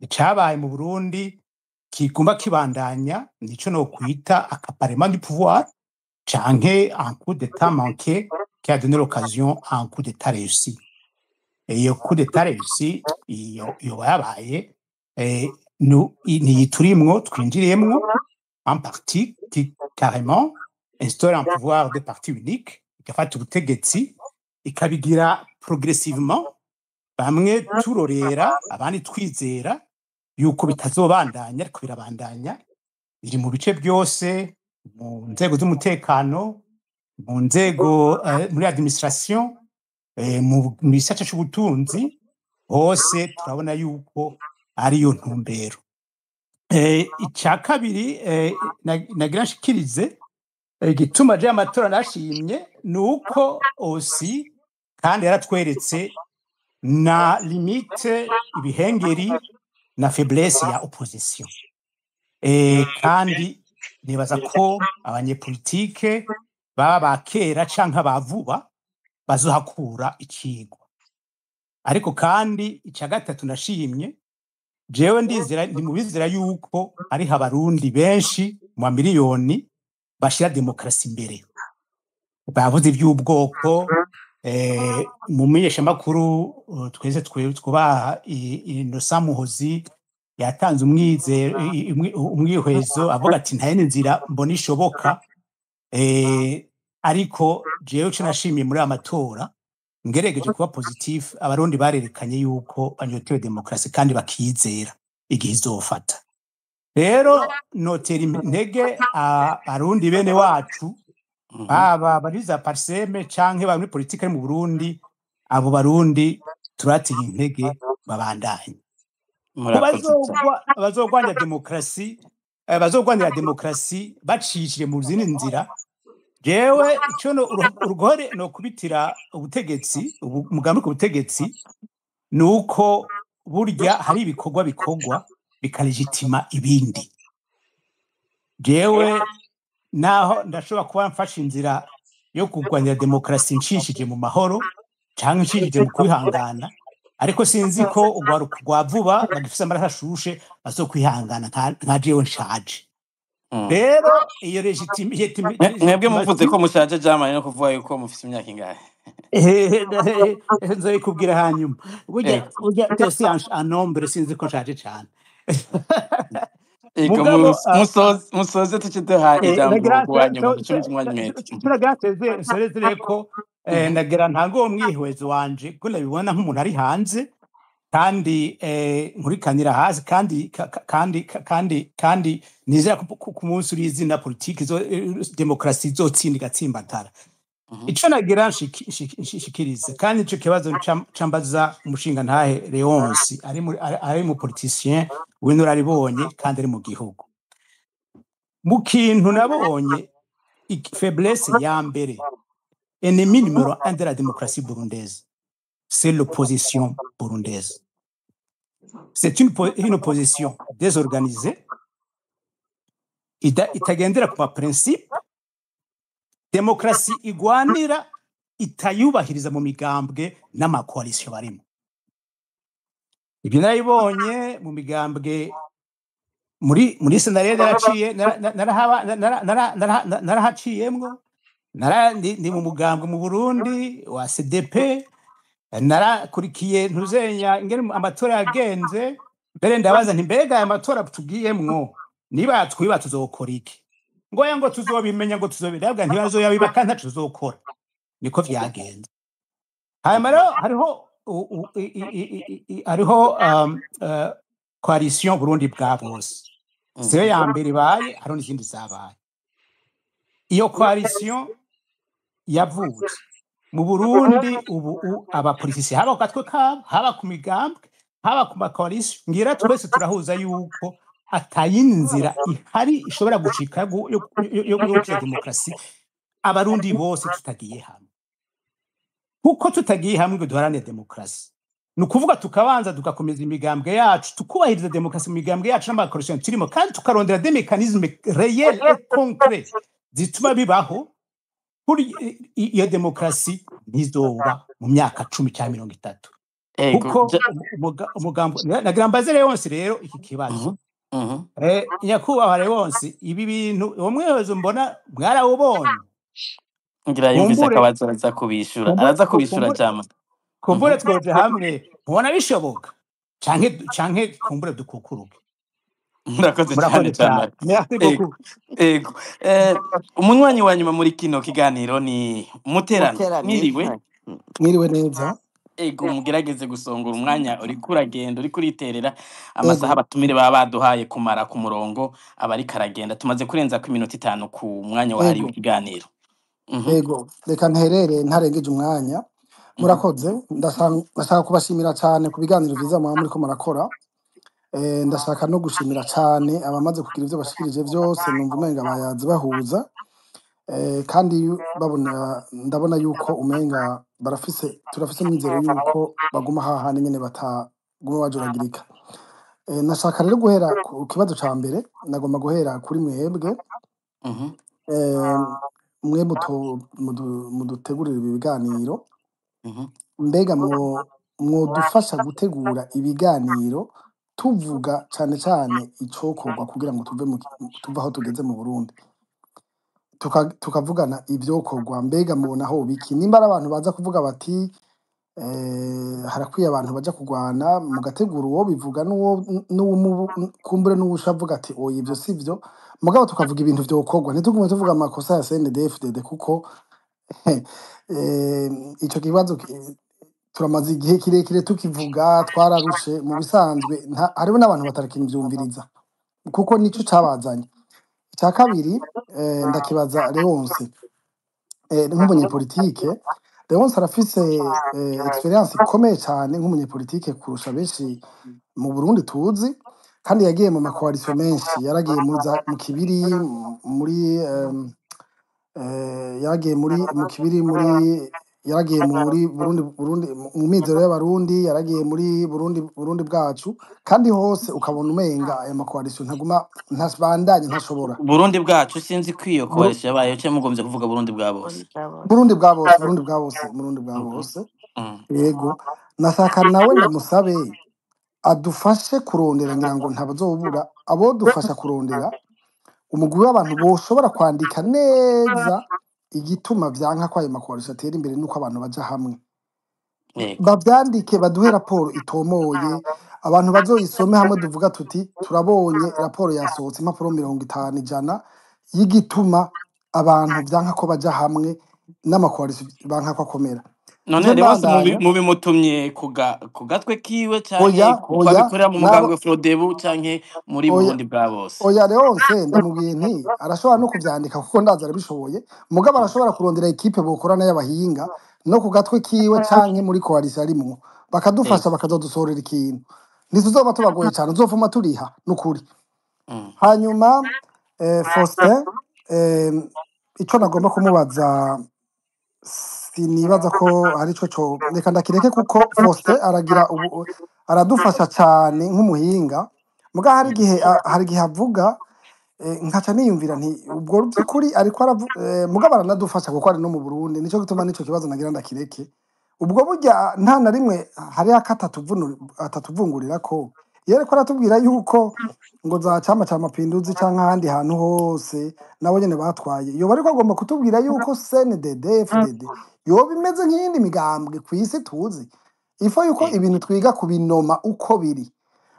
Icabaye mu Burundi kigomba kibandanya nico no kwita accaparement du pouvoir canke un coup d'état manqué qui a donné l'occasion à un coup d'état réussi. Et iyo coup d'état réussi iyo yabaye, niyi turimwo twinjiriyemwo, un parti qui carrément instaure un pouvoir de parti unique, igafata ubutegetsi ikabigira progressivement, bamwe turorera abandi twizera yuko bitazobandanya, ariko birabandanya. Biri mu bice byose, mu nzego z'umutekano, mu nzego, muri administration, mu gisata c'ubutunzi, hose turabona yuko ariyo ntumbero. Icya kabiri nagira nshikirize, igituma je amatora nashimye ni uko osi kandi yaratweretse na limite, ibihengeri na faiblesse ya opposition. Kandi nibaza ko abanyepolitike baba bakera canke abavuba bazohakura icigwa. Ariko kandi icya gatatu nashimye, jewe ndizera, ndi mu bizera yuko hariho abarundi benshi mu miliyoni bashira demokarasi imbere. Bavuze iby'ubwoko, mu menyeshamakuru, twese twubaha Innocent Muhozi yatanze umwizero, umwihwezo, avuga ati nta yindi nzira mbona ishoboka. Ariko jewe ico nashimiye muri aya matora, ngerageje kuba positif, abarundi barerekanye yuko banyotewe demokarasi kandi bakizera igihe izofata. Rero notera intege abarundi bene wacu, baba bari za Parseme canke bari muri politike mu Burundi, abo barundi turateye intege babandanye. Murakoze cyane. Bazogwanya demokarasi, bazogwanira demokarasi bacishije mu zindi nzira. Jewe ico uruhore no kubitira ubutegetsi, umugambi ku butegetsi, nuko burya hari ibikorwa bikorwa bikalegitima ibindi. Jewe naho ndashobora kuba mfashe inzira yo kurwanira demokarasi nshishije mu mahoro canke nshishije mu kwihangana, ariko sinzi ko urwaruka rwa vuba bagifise amaraso ashushe bazokwihangana nka jewe nshaje. Rero iyo Mwebwe muvuze ko mushaje jamani, no kuvuga yuko mufise imyaka ingahe? Nzoyikubwira hanyuma. Burya burya tesi un nombre, sinzi ko nshaje cane. Ego, Mugabo musoze tukiduha ijambo nagira ku wanyuma ducumi umwanya umwete. Nagira nserezere ko nagira ntange uwo mwihwezo wanje ko nabibona nk'umuntu ari hanze kandi nkurikanira hasi, kandi kandi kandi kandi nizera ko ku munsi uri izina politiki zo demokarasi izotsinda igatsimbatara. Ico nagira nshikirize kandi ico kibazo cambaza umushinga ntahe Leonce ari mu politicien w'inararibonye kandi ari mu gihugu. Mu kintu nabonye faiblesse ya mbere, ennemi numéro 1 de la démocratie burundaise, c'est l'opposition burundaise. C'est une opposition désorganisée, itagendera ku ma principe, demokarasi igwanira itayubahiriza mu migambwe n'amakoalisiyo barimo. Ibyo narabibonye mu migambwe muri senarede naraciye, narahaciyemwo, ndi mu mugambwe mu Burundi wa CDP, narakurikiye ntuzenya ingene amatora yagenze. Mbere ndabaza nti mbega aya matora tugiyemwo Niba twiba tuzokora iki? Ngo ya ngo tuzobimenya, ngo tuzobirabwa, ntibazoyabiba kandi ntaco tuzokora. Niko vyagenze. Hanyuma rero hariho hariho coalition Burundi bwa bose, siyo ya mbere ibaye, hariho n'izindi zabaye. Iyo coalition yavutse mu Burundi ubu abapolitisi, haba ku gatwe kabo, haba ku migambwe, haba ku makoalisiyo, ngira twese turahuza yuko atayindi nzira ihari ishobora gucika yo gukiza demokarasi abarundi bose tutagiye hamwe. Kuko tutagiye hamwe ngo duharanire demokarasi, ni ukuvuga tukabanza tugakomeza imigambwe yacu, tukubahiriza demokarasi mu migambwe yacu n'amakoalisiyo turimo, kandi tukarondera des mécanismes réels et concrets zituma bibaho. Kuri iyo demokarasi ntizoba mu myaka 10 cyangwa 30. Ego. Kuko umugambo nagira mbaze Leonce rero iki kibazo. Nyakubahwa Leonce, ibi bintu uwo mwihezo mbona mwarawubonye. Ngira yumvise Kumbure akabazo, araza kubishura, araza kubishura cyama. Kumbure twoje hamwe mubona bishoboka, canke kumbure dukukuruke. Murakoze cyane. Murakoze Cyane. cyane, merci Ego. beaucoup. Ego. Umunywanyi wa nyuma muri kino kiganiro ni Muterano. Muterani. Mwiriwe. Mwiriwe neza. Ego, mugerageze gusongora umwanya, uriko uragenda, uriko uriterera amasaha Ego. abatumire baba baduhaye kumara ku murongo aba ariko aragenda. Tumaze kurenza ko iminota 5 ku mwanya wahariwe Ego. ikiganiro. Ego, reka nterere ntarengeje umwanya. Murakoze, ndashaka kubashimira cyane ku biganiro vyiza mwaba muriko murakora. Ndashaka no gushimira cyane abamaze kugira ivyo bashikirije vyose, numva umenga bayazi bahuza. Kandi babona, ndabona yuko umenga barafise, turafise umwizero yuko baguma hahandi nyene, bataguma bajuragirika. Nashaka rero guhera ku kibazo ca mbere, nagomba guhera kuri mwebwe. Mwe mudutegurira ibi biganiro. Mbega mwodufasha gutegura ibiganiro tuvuga cane cane icokorwa kugira ngo tuve tuve aho tugeze mu Burundi, tukavugana ivyokorwa. Mbega mubona aho biki nimba ari abantu baza kuvuga bati harakwiye abantu baja kurwana, mugategura uwo bivuga n'uwo kumbure n'uwushavuga ati oya ivyo sivyo, mugabo tukavuga ibintu vyokorwa, ntitugume tuvuga amakosa ya CNDD-FDD, kuko ico kibazo turamaze igihe kirekire tukivuga, twararushe. Mu bisanzwe hariho n'abantu batarakivyumviriza kuko nico cabazanye. Icya kabiri, ndakibaza Leonce nk'umunyepolitike. Leonce arafise experience ikomeye cyane nk'umunyepolitike kurusha benshi mu Burundi tuzi, kandi yagiye mu makoalisiyo menshi, yaragiye mu Kibiri, muri yaragiye muri mu Kibiri, muri yaragiye muri Burundi mu mizero y'Abarundi, yaragiye muri Burundi bwacu, kandi hose ukabona umenga aya makoalisiyo ntaguma, ntabandanye, ntashobora. Burundi bwacu, sinzi ko iyo coalition yabaye cyangwa mugombye kuvuga Burundi bwa bose. Burundi bwa bose, Burundi bwa bose, Burundi bwa bose. Yego, nashaka nawe ndamusabe adufashe kurondera, ngira ngo ntabazobura abo dufasha kurondera umugwi w'abantu boshobora kwandika neza igituma vyanka ko ayo makoalisiyo atera imbere, nuko abantu baja hamwe. Yego. Bavyandike, baduhe raporo itomoye, abantu bazoyisome hamwe, duvuga tuti turabonye raporo yasohotse, impapuro 50, 100, y'igituma abantu vyanka ko baja hamwe n'amakoalisiyo banka ko akomera. None Nje Leonce mbandanya. Mubimutumye ku gatwe kiwe canke Oya. kuko Oya. abikorera mu Nabo mugambwe Frodebu canke muri Oya. Burundi bwa bose? Oya, Leonce ndamubwiye nti arashobora no kuvyandika kuko ndazi arabishoboye, mugabo arashobora kurondera ekipe bokorana y'abahinga no ku gatwe kiwe canke muri koalisiyo arimwo, bakadufasha, bakazodusohorera ikintu. Ntituzoba tubagoye cane, uzofuma turiha nukuri. Hanyuma Faustin, ico nagomba kumubaza sinibaza ko ari co, reka ndakireke, kuko Faustin aragira ubu aradufasha cane nk'umuhinga, muga hari igihe avuga nkaca niyumvira nti ubwo by'ukuri ariko mugabo aranadufasha kuko ari no mu Burundi, nico gituma nico kibazo nagira ndakireke. Ubwo burya nta na rimwe hariho atatuvungurira ko iyo ariko aratubwira yuko ngo za Chama ca Mapinduzi canke ahandi hantu hose nabo nyene batwaye, yoba ariko agomba kutubwira yuko CNDD FDD yoba imeze nk'iyindi migambwe kw'isi tuzi ifo, yuko ibintu twiga kubinoma uko biri.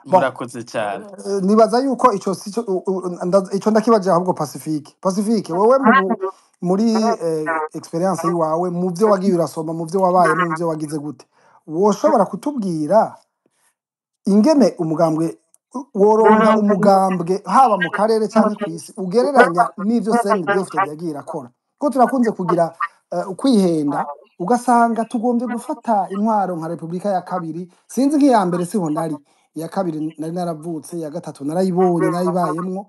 Bon, Murakoze cyane. Nibaza yuko ico sico ico ndakibaje ahubwo Pacifique. Pacifique, wewe muri experience yiwawe, mu byo wagiye urasoma, mu byo wabaye, mu byo wagize gute, woshobora kutubwira ingene umugambwe woronka umugambwe haba mu karere cyangwa ku isi ugereranya n'ivyo CNDD-FDD yagiye irakora? Kuko turakunze kugira kwihenda, ugasanga tugombye gufata intwaro nka Repubulika ya kabiri, sinzi nk'iya mbere siho nari, iya kabiri nari naravutse, iya gatatu narayibonye narayibayemwo,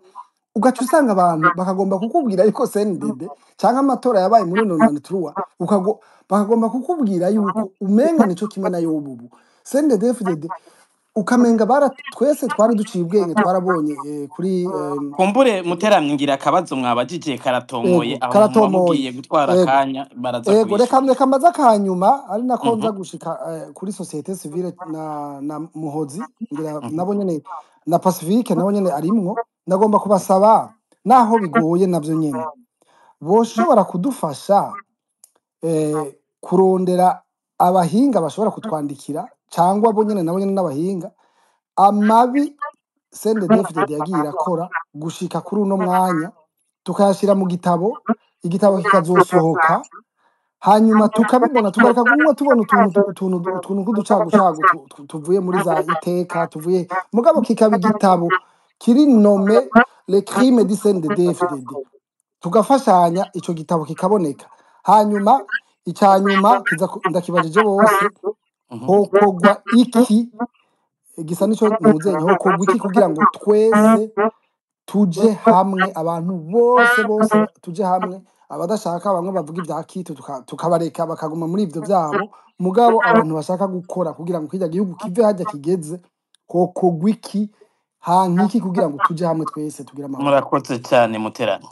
ugaca usanga abantu bakagomba kukubwira yuko CNDD cyangwa amatora yabaye muri 93 bakagomba kukubwira yuko umenga nico kimwe nayo ubu CNDD-FDD, ukamenga bara twese twari duciye ubwenge, twarabonye kuri Kumbure muteramye, ngira akabazo mwabajije karatomoye. Ego. Aho muba Karatomoye. mugiye gutwara Ego. akanya baraza Ego, reka kubishura. reka mbaze akanyuma ari nako nza gushika kuri société civile na Muhozi, ngira nabo nyene na Pacifique nabo nyene arimwo. Ndagomba kubasaba, naho bigoye navyo nyene, boshobora kudufasha kurondera abahinga bashobora kutwandikira, cyangwa bo nyene nabo nyene n'abahinga, amabi CNDD-FDD yagiye irakora gushika kuri uno mwanya, tukayashyira mu gitabo, igitabo kikazosohoka, hanyuma tukabibona, tukareka kunywa tubona utuntu tw'uducagucagu tuvuye muri za iteka tuvuye, mugabo kikaba igitabo kiri nommé les crimes du CNDD-FDD, tugafashanya ico gitabo kikaboneka. Hanyuma icanyuma kiza ndakibajije bose, hokogwa iki gisa nico muzenye, hokogwa iki kugira ngo twese tuje hamwe, abantu bose bose tuje hamwe, abadashaka bamwe bavuga ibya kitu tukabareka bakaguma muri ivyo vyabo, mugabo abantu bashaka gukora kugira ngo kirya gihugu kive hajya kigeze, hokogwa iki hankiki kugira ngo tuje hamwe twese tugire amahoro. Murakoze cyane muteramye.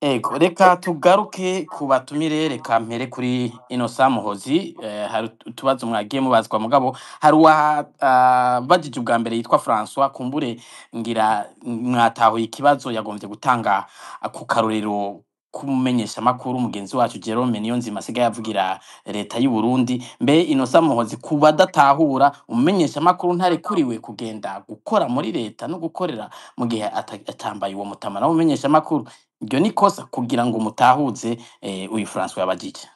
Ego, reka tugaruke ku batumire, reka mpere kuri Innocent Muhozi. Hari utubazo mwagiye mubazwa, mugabo hari uwabajije ubwa mbere yitwa François, kumbure ngira mwatahuye ikibazo yagombye gutanga ku karorero kumumenyesha makuru mugenzi wacu Jerome Niyonzima asigaye avugira leta y'u Burundi. Mbe Innocent Muhozi, ku badatahura, umumenyesha makuru ntarekuriwe kugenda gukora muri leta no gukorera mu gihe atambaye uwo mutamana w'umumenyesha makuru? Iryo ni kosa kugira ngo mutahuze uyu François yabajije.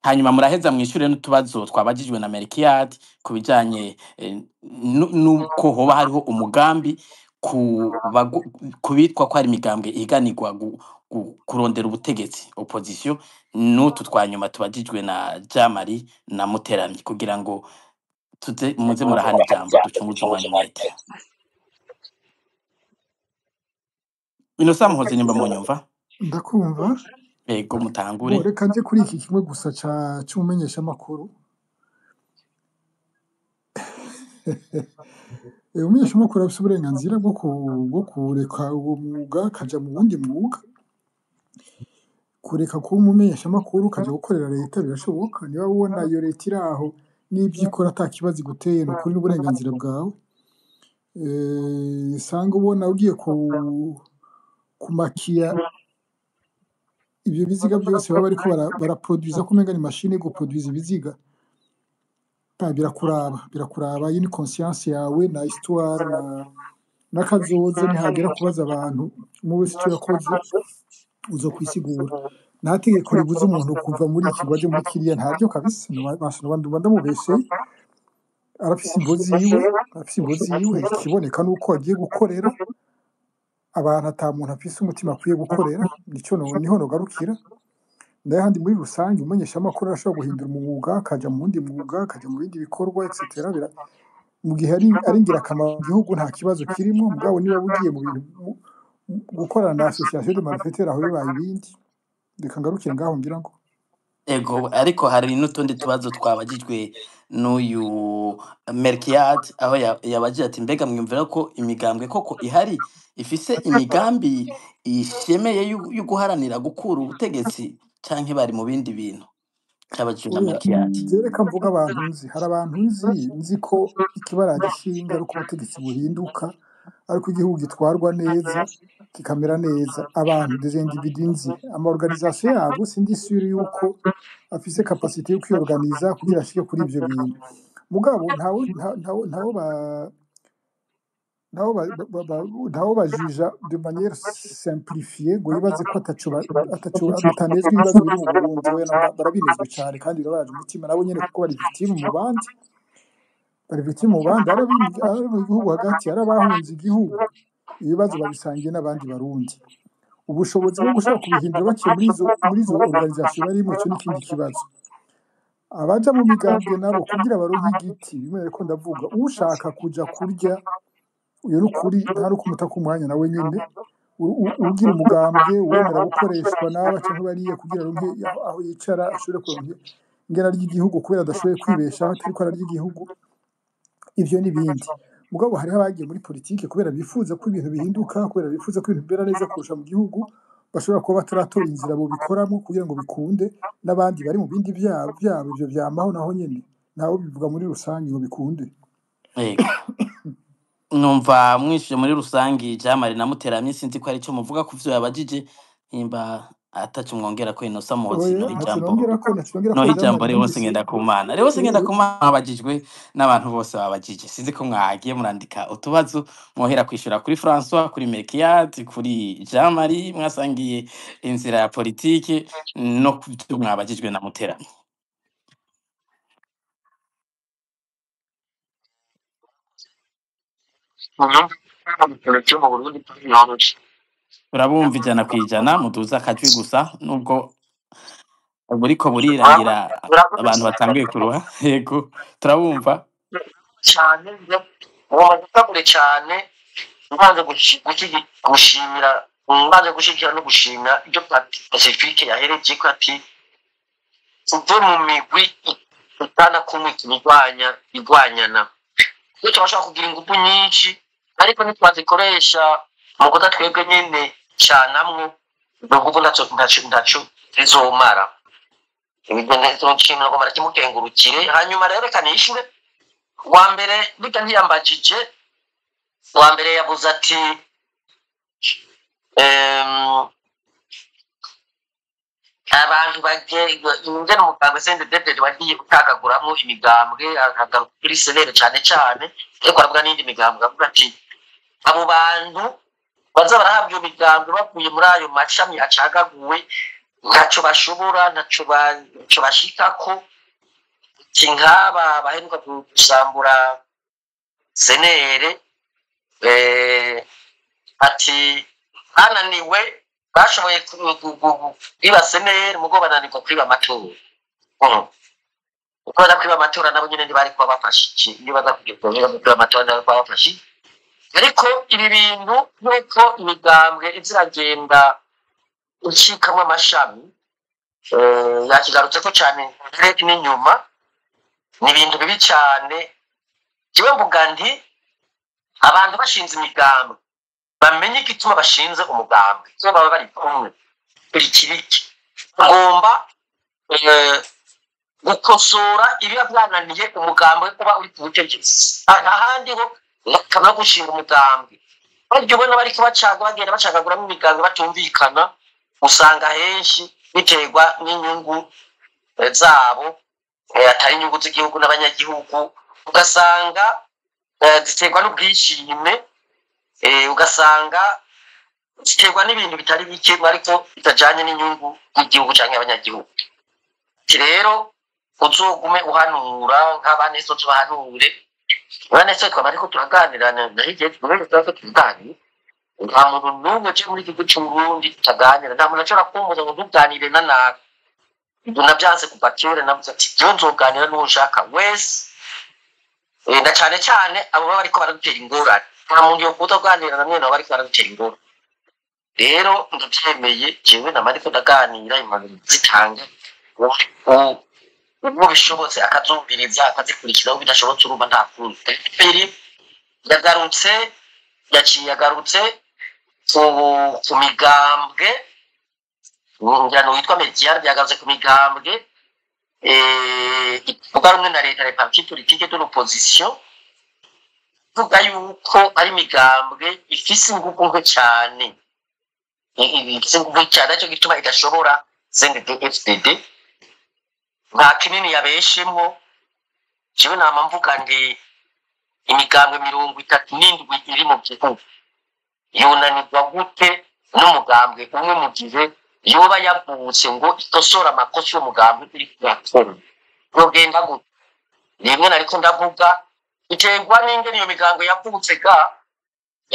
Hanyuma muraheza mwishure n'utubazo twabajijwe na Melchiad ku bijanye nuko hoba hariho umugambi ku bitwa ko hari imigambwe ihiganirwa kurondera ubutegetsi, opposition, n'utu twanyuma tubajijwe na Jean Marie na Muteramyi, kugira ngo tuze muze murahana ijambo, ducunguze umwanya umwete. Innocent Muhozi, nimba munyumva? Ndakumva. Ego, Bo mutangure. Reka nje kuri iki kimwe gusa c'umumenyeshamakuru. Umumenyeshamakuru afise uburenganzira bwo kureka uwo mwuga akaja mu wundi mwuga. Kureka kuba umumenyeshamakuru ukaja gukorera leta birashoboka, niba ubona iyo leta iri aho n'ivyo ikora ata kibazo iguteye, ni ukuri n'uburenganzira bwawe. Usanga ubona ugiye kumakiya ivyo biziga byose baba bariko baraproduiza, ko umenga ni mashine yo guproduiza ibiziga. Birakuraba, iyi ni conscience yawe na histoire na n'akazoza. Nihagera kubaza abantu, umwe wese ico yakoze uzokwisigura. Nta tegeko ribuza umuntu kuva muri iki ngo aje muri kiriya, ntaryo kabisa. Noba ndamubesheye, arafise imvo ziwe, arafise imvo ziwe. Ikiboneka nuko agiye gukorera abantu ata muntu afise umutima akwiye gukorera, nico niho nogarukira. Nayo handi muri rusange, umumenyeshamakuru arashobora guhindura umwuga akaja mu wundi mwuga, akaja mu bindi bikorwa, etc. Mu gihe ari ingirakamaro mu gihugu, nta kibazo kirimo. Mugabo niba ugiye mu bintu gukorana na association de malfaiteurs, aho bibaye ibindi. Reka ngarukire ngaho ngira ngo. Ego, ariko hari n'utundi tubazo twabajijwe n'uyu Melchiad, aho yabajije ati: mbega mwiyumvira ko imigambwe koko ihari ifise imigambi ishemeye yo guharanira gukura ubutegetsi, canke bari mu bindi bintu? Cabajijwe na Oya, Melchiad. Jewe reka mvuga abantu nzi. Hari abantu nzi ko ikibaraje ishinga ari uko ubutegetsi buhinduka, ariko igihugu gitwarwa neza, kikamera neza. Abantu des individus nzi, ama organisation yabo sindi sûr yuko afise capacité yo kwiorganiza kugira ashike kuri ivyo bintu. Mugabo ntawe ba Ntawo bajija de manière simplifiée ngo yibaze ko ataco batanezwa ibibazo biri mu Burundi. Oya, barabinezwe cyane kandi birabaje umutima nabo nyene, kuko bari victime mu bandi, bari victime mu bandi, ari mu gihugu hagati, ari abahunze igihugu, ibibazo babisangiye n'abandi Barundi. Ubushobozi bwo gushobora kubihindura baciye muri izo organisation barimo, ico n'ikindi kibazo. Abaja mu migambwe nabo kugira baronke igiti, bimwe ariko ndavuga, ushaka kuja kurya uyo n'ukuri ntari ukumuta ku mwanya nawe nyene. Ugira umugambwe wemera gukoreshwa n'aba canke bariya kugira aronke aho yicara, ashobore kuronka ingena ry'igihugu kubera adashoboye kwibeshaho atariko ararya igihugu, ivyo n'ibindi. Mugabo hariho abagiye muri politike kubera bifuza ko ibintu bihinduka, kubera bifuza ko ibintu bimera neza kurusha mu gihugu, bashobora kuba bataratora inzira bobikoramo kugira ngo bikunde, n'abandi bari mu bindi vyabo. Ivyo vyamaho naho nyene, ntawe bivuga muri rusange ngo bikunde. Yego. Numva mwishuye muri rusangi Jean Marie na Muteramye, sinzi ko ari ico muvuga ku vyo yabajije, nimba ataco mwongera ko Innocent Muhozi. Oya, Noha ntaco ijambo. nongerako, ntaco nongerako. Noha Jean ijambo Marie Leonce numvise. Ngendakumana. Leonce Ngendakumana babajijwe n'abantu bose babajije, sinzi ko mwagiye murandika utubazo mwohera kwishura kuri François, kuri Melchiad, kuri Jean Marie mwasangiye inzira ya politike, no ku vyo mwabajijwe na Muteramye. Turabumva 100%, muduze akajwi gusa nubwo buriko burirangira, abantu batanguye kuruha. Yego, turabumva. Cyane ngomba gukabure cyane, mbanze gushimira, mbanze gushyigikira no gushimira ibyo Pacifique yahereje ko ati tuve mu migwi itana kumwe igwanya igwanyana, kuko turashobora kugira ingufu nyinshi ariko ntitwazikoresha mu kuda twebwe nyine canamwe, izo ngufu ntaco zizomara. Ibyo nshimira ngo barakimukengurukire. Hanyuma rero reka nishure wa mbere burya ntiyambajije. Uwa mbere yavuze ati abantu bagiye ingene umugambwe CNDD-FDD wagiye utagaguramwo imigambwe, akagaruka kuri senere cane cane, ariko aravuga n'iyindi migambwe, avuga ati abo bantu baza barahabwa iyo migambwe bavuye muri ayo mashami acagaguwe ntaco bashobora, ntaco bashikako. Ati nk'aba baheruka gusambura senere, ati bananiwe, bashoboye kwiba senere mugo bananirwa kwiba amatora. Uko baza kwiba amatora nabo nyene ntibari kuba bafashije, iyo baza kwiba amatora ntibari kuba bafashije. Ariko ibi bintu nk'uko imigambwe iza iragenda icikamwo amashami, yakigarutseko cane mbere n'inyuma, ni ibintu bibi cane. Jewe mvuga nti abantu bashinze imigambwe bamenye igituma bashinze umugambwe, so baba bari kumwe ikiriki bagomba gukosora ibiba byananiye umugambwe kuba uri ku butegetsi. Ahandi ho bakamara gushinga umugambwe, baryo ubona bariko bacaga bagenda bacagaguramo imigambwe batumvikana, usanga henshi biterwa n'inyungu zabo, atari inyungu z'igihugu n'abanyagihugu, ugasanga ziterwa n'ubwishime, ugasanga ziterwa n'ibintu bitari bike ariko bitajanye n'inyungu y'igihugu canke abanyagihugu. Ati rero uzogume uhanura nk'abaneso, tubahanure abaneso twaba ariko turaganira na hirya y'ejo tuganira. Nta muntu n'umwe uje muri iki gihugu c'Uburundi tutaganira, nta muntu ashobora kumbuza ngo ntuganire na nabi. Ibyo navyanse kuva kera, navuze ati jewe nzoganira n'uwo nshaka wese, na cane cane abo baba bariko baradutera ingorane. Nta muntu yokuza kuganira na mwene abo bariko baradutera ingorane. Rero ndavyemeye, jewe nama ariko ndaganira, impanuro zitanga ubwo bishobotse akazumviriza akazikurikiza, aho bidashobotse urumva nta kundi. Fpr yagarutse, yaciye yagarutse ku migambwe, ngira ngo witwa Medial yagarutse ku migambwe itavuga rumwe na leta, les partis politiques de l'opposition, ivuga yuko ari imigambwe ifise ingufu nke cane, ifise ingufu nke cane, aricyo gituma idashobora CNDD-FDD. Nta kinini yabeshemwo. Jewe nama mvuga ndi Imigambwe 37 iri mu gihugu yunanirwa gute n'umugambwe umwe mu gihe yoba yavutse ngo ikosore amakosa y'umugambwe uri kurakora? Yogenda gute? Rimwe nariko ndavuga iterwa n'ingene iyo migambo yavutse ga.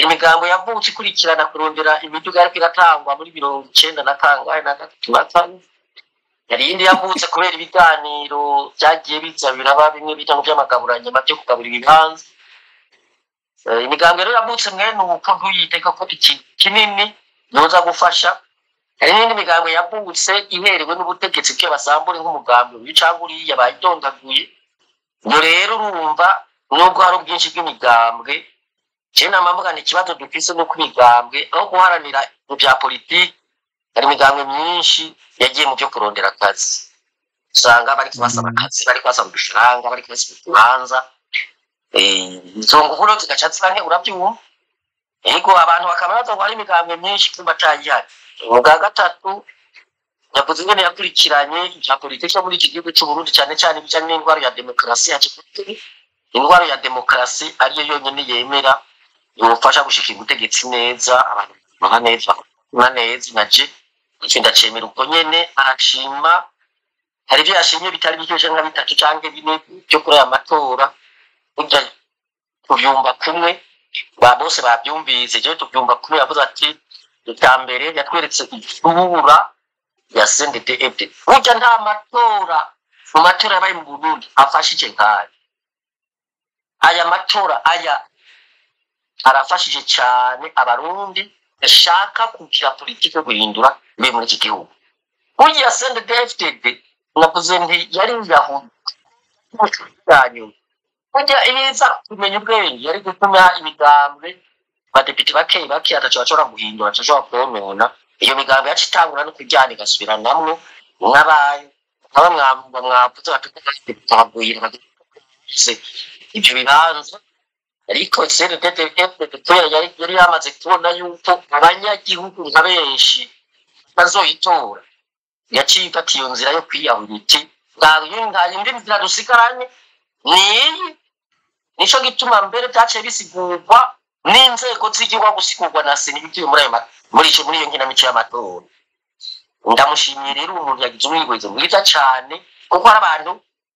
Imigambo yavutse ikurikirana kurondera imiduga yariko iratangwa muri 90 na kangahe na gatatu na kane. Hari iyindi yavutse kubera ibiganiro byagiye biza biraba bimwe bita ngo by'amagaburanyama byo kugabura ibibanza. Imigambo rero yavutse mwene uko ntuyiteka ko ikintu kinini yoza gufasha. Hari n'indi migambo yavutse iherewe n'ubutegetsi bwe basambure nk'umugambi uyu cyangwa uriya bayidondaguye. Ubwo rero urumva nubwo hari ubwinshi bw'imigambwe, jewe nama mvuga nti ikibazo dufise nuko imigambwe aho guharanira mu bya politiki, hari imigambwe myinshi yagiye mu byo kurondera akazi. Usanga bari kubasaba akazi, bari kubasaba udufaranga, bari kubasaba utubanza. Izo nguvu rero zigaca ziba nke, urabyumva. Ego abantu bakaba baza ngo hari imigambwe myinshi kumva atayihari. Ubwa gatatu yavuze ingene yakurikiranye ibya politiki yo muri iki gihugu c'u Burundi, cyane cyane ibijanye n'indwara ya demokarasi ya Kigali. Indwara ya demokarasi ariyo yonyene yemera yofasha gushikira ubutegetsi neza, abantu bakora neza, bakora neza. Naje icyo ndacemera uko nyene. Arashima, hari ibyo yashimye bitari bike canke bitatu canke bine byo kuri aya matora. Burya tuvyumva kumwe, ba bose babyumvise, jewe tuvyumva kumwe. Yavuze ati icya mbere yatweretse isura ya CNDD-FDD. Burya nta matora mu matora yabaye mu Burundi afashije nk'aya. Aya matora aya arafashije cyane abarundi bashaka kugira politiki yo guhindura ibe muri iki gihugu. Burya CNDD-FDD navuze nti yari yahuye nyuma. Burya ibiza kumenya ubwenge yari gutuma imigambwe abadepite bake bake ataco bashobora guhindura, atashobora konona. Iyo migambi yacu itangura no kujyana igasubiranamwo nk'abaye nk'aba mwavuze batukubaguye ibyo bibanza. Ariko CNDD-FDD yari yamaze kubona yuko abanyagihugu nka benshi bazoyitora, yaciye ifata iyo nzira yo kwiyahura iti nta yindi nzira dusigaranye niyi. Nico gituma mbere byaciye bisigurwa n'inzego z'igihugu, gusigurwa na sena ibigiye muri ayo muri ico muri iyo nkinamico y'amatora. Ndamushimiye rero umuntu yagize umwihwezo mwiza cane, kuko hari abantu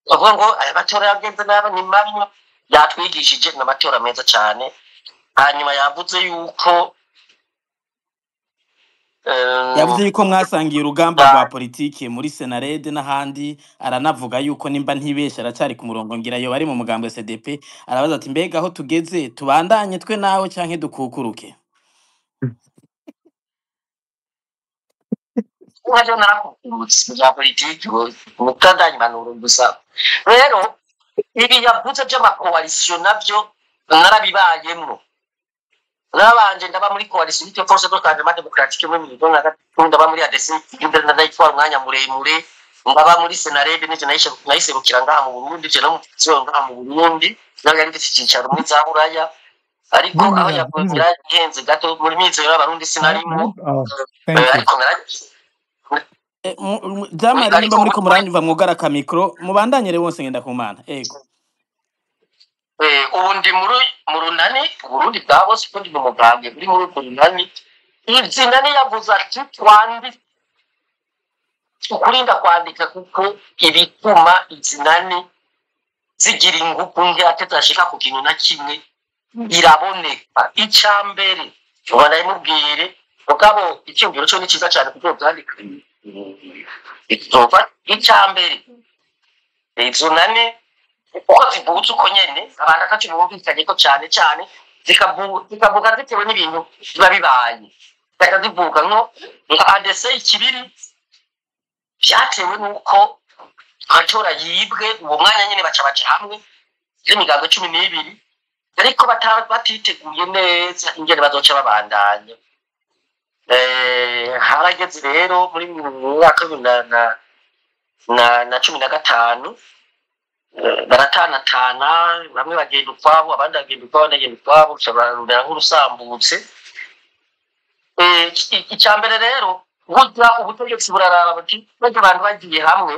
bavuga ngo aya matora yagenze nabi, ni mabi. Yatwigishije ni amatora meza cane. Hanyuma yavuze yuko yavuze yuko mwasangiye urugamba rwa politiki muri Senarede n'ahandi. Aranavuga yuko nimba ntibeshe aracari ku murongo, ngira yo bari mu mugambwe CDP. Arabaza ati mbega aho tugeze tubandanye twe nawe canke dukukuruke? Nkaje narakukurutse bya politiki mutandanye impanuro gusa. Rero ibi yavuze by'amakoalisiyo nabyo narabibayemwo. Narabanje ndaba muri coalition y'icyo force de changement démocratique muri 2003, ndaba muri ADC imbere ndayitwara umwanya muremure, ndaba muri Senarede n'icyo nayiserukira ngaha mu Burundi, je no mu ngaha mu Burundi nayo yari ifite icyicaro muri za Buraya. Ariko aho yavuze yaragenze gato muri mizero y'abarundi sinarimwo. Ariko Jamari nimba muriko muranyumva mwugara ka micro mubandanye rero wose ngenda kumana. Ego ubu ndi mu runani Burundi bwa bose, kuko ndi mu mugambwe uri muri urwo runani. Izina ni yavuze ati twandike ukurinda kwandika, kuko ibituma izinani zigira ingufu nke atazashika ku kintu na kimwe iraboneka. Icya mbere ubona imubwire mugabo icyumviro cyo ni cyiza cyane kuko byandika icya mbere izo nani uko zivutse uko nyene abantu ataco bumvikanye ko cane cane zikavuga zitewe n'ibintu biba bibaye, zikazivuga nko nka ADC ikibiri byatewe n'uko amatora yibwe uwo mwanya nyene baca baca hamwe z'imigambo 12, ariko batiteguye neza ingene bazoca babandanya. Harageze rero muri mwaka na 15 baratanatana, bamwe bagenda ukwabo abandi bagenda ukwabo abandi bagenda ukwabo, bararundana nk'urusambutse. Icya mbere rero burya ubutegetsi buraraba buti barya abantu bagiye hamwe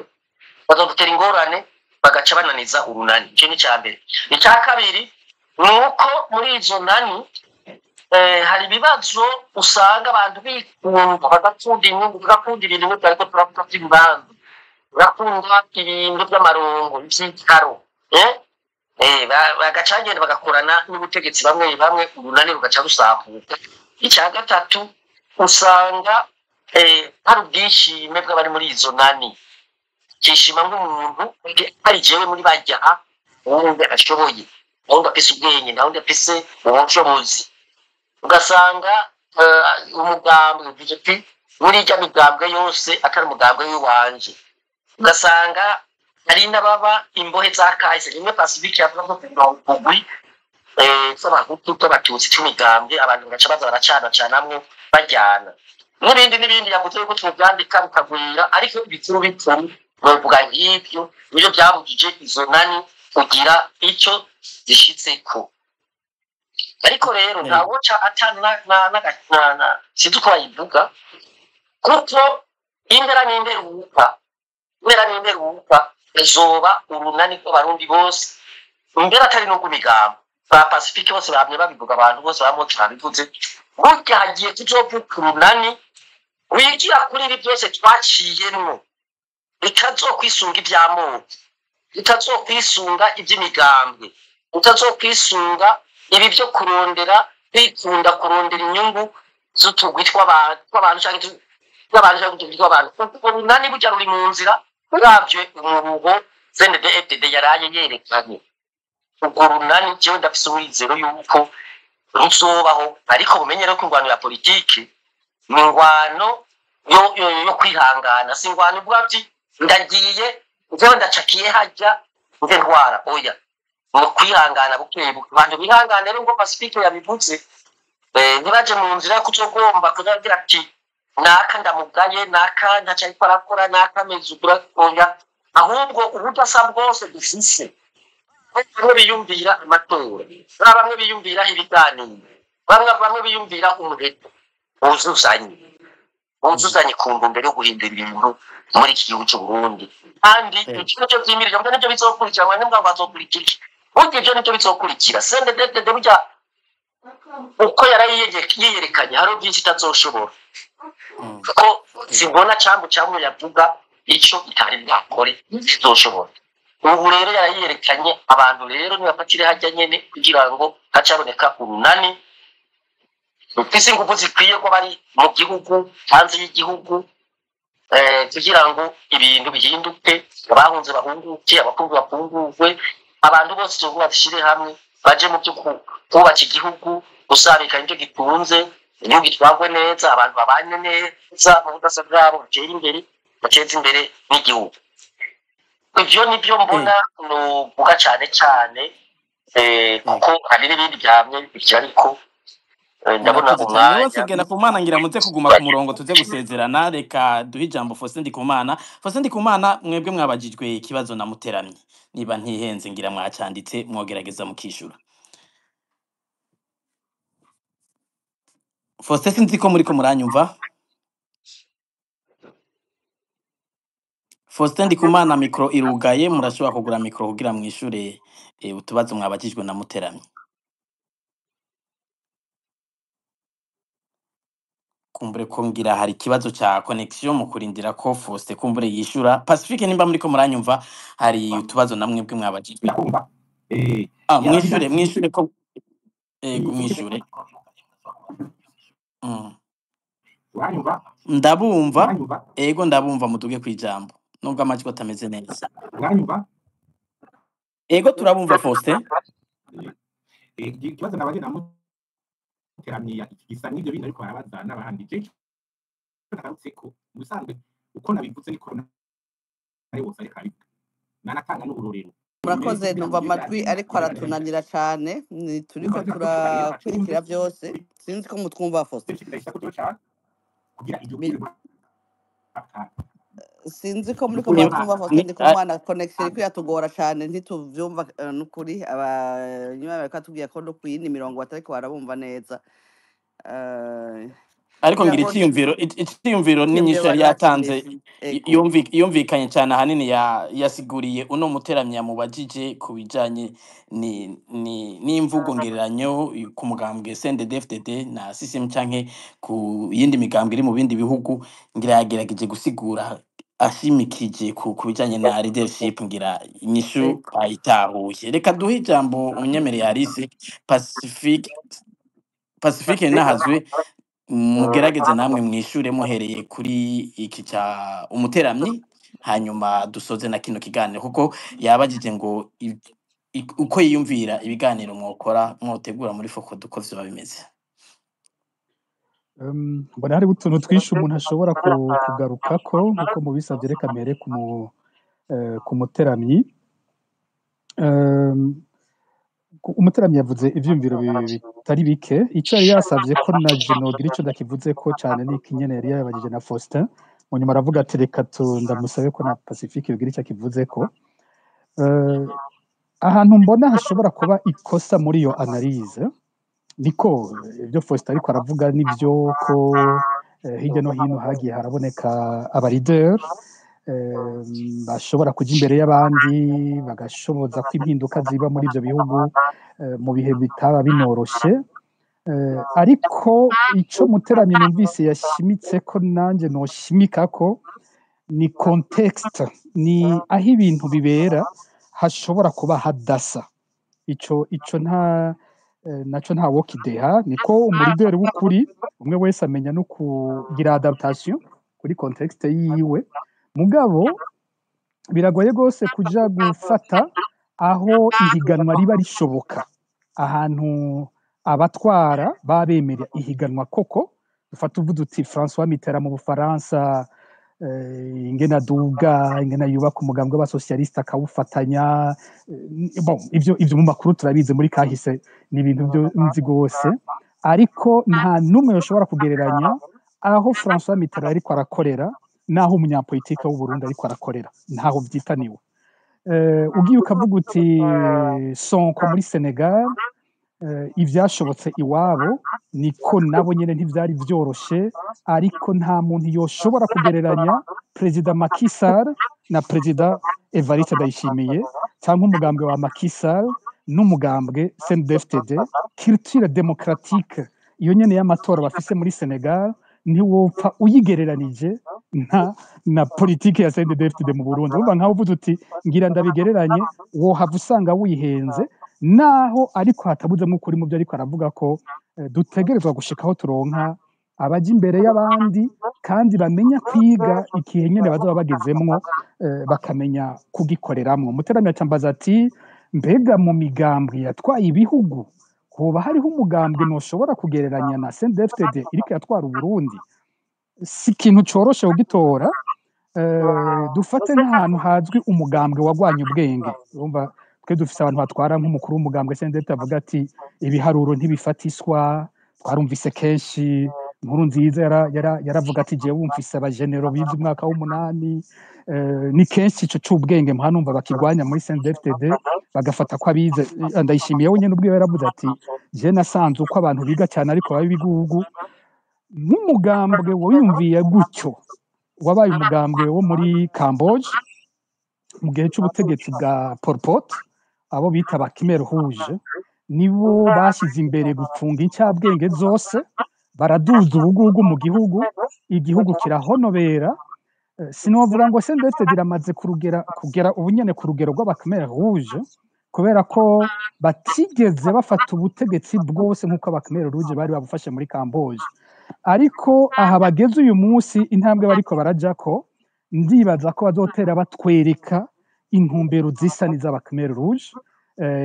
bazodutera ingorane, bagaca bananiza urunani. Icyo ni icya mbere. Icya kabiri Ni uko muri izo nani hari ibibazo usanga abantu bikunda, bagakunda inyungu, bagakunda ibintu nk'ibyo, ariko turavuga by'ibibanza, bagakunda ibintu by'amarongo, iby'ikaro, bagaca bagenda bagakorana n'ubutegetsi bamwe bamwe, urunani rugaca rusambuka. Icya gatatu, usanga hari ubwishime bw'abari muri izo nani, kishima nk'umuntu ari jewe muri bajyaha, wundi ashoboye, wundi afise ubwenge, nta wundi afise ubushobozi. Ugasanga umugambwe uvuze ati muri irya migambwe yose atari umugambwe w'iwanje. Ugasanga hari n'ababa imbohe za kahise, rimwe Pacifique yavuga ko kugira umugwi tw'abahutu, tw'abatutsi, tw'imigambwe, abantu bagaca baza baracanacanamwo bajyana n'ibindi n'ibindi. Yavuze yuko tubyandika bikagwira, ariko ibikuru bikuru novuga nk'ibyo nibyo byabujije izo nani kugira icyo zishitseko. Ariko rero ntawoca atana na sinzi uko bayivuga, kuko impera n'imperuka, impera n'imperuka izoba urunani rw'abarundi bose, mbere atari no kumigambo ba Pacifique bose bamye babivuga, abantu bose bamwe babivuze. Burya hagiye kuzovuka urunani wigira kuri ibi byose twaciyemwo, bitazokwisunga iby'amoko, bitazokwisunga iby'imigambwe, bitazokwisunga ibi byo kurondera kwikunda, kurondera inyungu z'utugwi tw'abantu canke tw'abantu canke utugwi tw'abantu. Urwo runani burya ruri mu nzira. Uravye umuruho CNDD-FDD yaraye yerekanye, urwo runani jewe ndafise uwizero yuko ruzobaho. Ariko bumenye rero ko ingwano ya politiki ni ingwano yo kwihangana, si ingwano ivuga ati ndagiye njyewe ndacakiye hajya nze ntwara, oya, ni ukwihangana bukebuke. Abantu bihangane rero, ngo Pacifique yabivuze, ntibaje mu nzira yo kutogomba kuzagira ati naka ndamugaye, naka ntaco ariko arakora, naka ameze ukura, oya. Ahubwo ubudasa bwose dufise, bamwe biyumvira amatora, bamwe biyumvira ibiganiro, bamwe biyumvira umuheto, wuzuzanye, wuzuzanye ku ntumbero yo guhindura ibintu muri iki gihugu cy'u Burundi. Kandi ibyo nibyo vyimirije, burya nibyo bizokurikira. Mwene mbwa bazokurikira iki? Burya ibyo nibyo bizokurikira. CNDD-FDD burya uko yarayiyerekanye, hariho byinshi itazoshobora, kuko simbona cambu cambu yavuga ico itari bwakore kizoshobora. Ubu rero yarayiyerekanye. Abantu rero nibafatire hajya nyene kugira ngo hacaboneka urunani rufise ingufu zikwiye ko bari mu gihugu, hanze y'igihugu, kugira ngo ibintu bihinduke, abahunze bahunguke, abakungu bafungurwe, abantu bose izo ngufu bazishire hamwe, baje mu byo kubaka igihugu, gusabikanya ibyo gitunze, igihugu gitwarwe neza, abantu babane neza mu budasa bwabo, batere imbere, bateze imbere n'igihugu. Ibyo nibyo mbona nuvuga cyane cyane, kuko hari n'ibindi byamye bikiri, ariko ndabona Murakoze cyane rwose. umwanya. Genda kumana, ngira muze kuguma ku murongo tuze gusezerana. Reka duhe ijambo Faustin Ndikumana. Faustin Ndikumana, mwebwe mwabajijwe ikibazo na Muteramye, niba ntihenze ngira mwacanditse, mwogerageza mukishura. Faustin, sinzi ko muriko muranyumva. Faustin Ndikumana, mikro irugaye, murashobora kugura mikro kugira mwishure utubazo mwabajijwe na Muteramye. Kumbure ko ngira hari ikibazo ca connection, mu kurindira ko Faustin kumbure yishura. Pacifique, nimba muriko muranyumva, hari utubazo namwe bwe mwabajijwe. Ndakumva. Yaravuze Mwishure, ati mwishure ko mwishure. Uranyumva? Ndabumva. Uranyumva? Ego ndabumva, muduge kwijambo nubwo amajwi atameze neza. Uranyumva? Ego turabumva Faustin. Ikibazo nabaje namuteramiye gisa n'ibyo bindi ariko barabaza n'abandi. Je nagarutse ko mu bisanzwe uko nabivuze niko nari wose ariko abivuga, nanatanga n'uburorero Murakoze. kugira Numva ngo ibyo amajwi byagenze ariko aratunanira cane, turiko turakurikira byose, sinzi ko mutwumva Faustin. Sinzi ko muriko muratwumva Faustin Ndikumana, connection iriko iratugora cane, ntituvyumva n'ukuri. Abanyuma bariko batubwira ko no kuyindi mirongo batariko barabumva neza. Ariko Ngira ngira ngo iciyumviro iciyumviro iciyumviro n'inyishu yari bari yatanze bacumvise. Ego. yumvikanye cyane ahanini yasiguriye uno muteramyi yamubajije ku bijanye n'imvugo ngereranyo ku mugambwe CNDD-FDD na CCM canke ku yindi migambwe iri mu bindi bihugu, ngira yagerageje gusigura ashimikije ku bijanye na leadership, ngira inyishu Ego. ayitahuye. Reka duhe ijambo unyemereye Alice Pacifique. Pacifique nahazwe, mugerageze namwe mwishure muhereye kuri iki ca umuteramyi, hanyuma dusoze na kino kiganiro, kuko yabajije ngo uko yiyumvira ibiganiro mwokora mwotegura muri FOCODE uko vyoba bimeze. Mbona hari utuntu twinshi umuntu ashobora kugarukako nkuko mubisabye. Reka mpere ku muteramyi. Umuteramyi yavuze ivyumviro bitari bike. Ico yari yasavye ko na Jenogira ico ndakivuze ko cane ni ikinyene yari yabajije na Faustin, mu nyuma aravuga ati reka ndamusabe ko na Pacifique yogira ico akivuze ko. Ahantu mbona hashobora kuba ikosa muri iyo analyse, niko ibyo Faustin ariko aravuga nivyo ko hirya no hino hagiye haraboneka aba leader bashobora kuja imbere y'abandi bagashoboza ko impinduka ziba muri ivyo bihugu mu bihe bitaba binoroshe. Ariko ico muteramyi numvise yashimitse ko nanje noshimika ko ni contexte, ni aho ibintu bibera hashobora kuba hadasa. Ico nta naco nta wokideha, niko umurideri w'ukuri umwe wese amenya no kugira adaptation kuri contexte yiwe. Mugabo biragoye gose kuja gufata aho ihiganwa riba rishoboka, ahantu abatwara babemera ihiganwa koko. Dufata uvuze uti François Mitterrand mu Bufaransa, ingene aduga, ingene yubaka umugambwe w'abasocialiste akawufatanya, bon, ivyo mu makuru turabizi muri kahise, ni ibintu byo nzi gose. Ariko nta n'umwe yoshobora kugereranya aho François Mitterrand ariko arakorera naho umunyapolitike w'u Burundi ariko arakorera, ntaho vyitaniwe. Ugiye ukavuga uti Sonko muri Senegal, ivyashobotse iwabo niko nabo nyene ntivyari vyoroshe, ariko nta muntu yoshobora kugereranya Perezida Macky Sall na Perezida Evariste Ndayishimiye, cyangwa umugambwe wa Macky Sall n'umugambwe CNDD-FDD. Culture démocratique iyo nyene y'amatora bafise muri Senegal ntiwopfa uyigereranije na politike ya CNDD-FDD mu Burundi. Urumva nkaho uvuze uti ngira ndabigereranye, wohava usanga wihenze, naho ariko hatabuzemo ukuri mu byo ariko aravuga ko dutegerezwa gushikaho turonka abaja imbere y'abandi kandi bamenya kwiga igihe nyene bazoba bagezemwo, bakamenya kugikoreramwo. Muteramyi acambaza ati mbega mu migambwe yatwaye ibihugu hoba hariho umugambwe noshobora kugereranya na CNDD-FDD iriko yatwara Uburundi? Si ikintu coroshe kugitora. Dufate nk'ahantu hazwi umugambwe wagwanye ubwenge, urumva twe dufise abantu batwara nk'umukuru w'umugambwe CNDD avuga ati ibiharuro ntibifatiswa. Twarumvise kenshi Inkuru nziza yaravuga ati jewe wumvise abagenero bize umwaka w'8. Ni kenshi ico c'ubwenge muhanumva bakigwanya muri CNDD-FDD, bagafata ko abize. Ndayishimiye we nyene ubwiwe yaravuze ati je nasanze uko abantu biga cyane ariko baba ibigugu. Nk'umugambwe wiyumviye gutyo wabaye umugambwe wo muri Camboge mu gihe c'ubutegetsi bwa Pol Pot, abo bita ba Khmer Rouge, nibo bashyize imbere gufunga incabwenge zose, baraduza ubugugu mu gihugu, igihugu kirahonobera. Sinovuga ngo CNDD-FDD iramaze kugera ubu nyene ku rugero rw'aba Khmer Rouge, kubera ko batigeze bafata ubutegetsi bwose nk'uko aba Khmer Rouge bari babufashe muri Camboge. Ariko aha bageze uyu munsi, intambwe bariko barajako, ndibaza ko bazotera batwereka intumbero zisa n'iz'aba Khmer Rouge.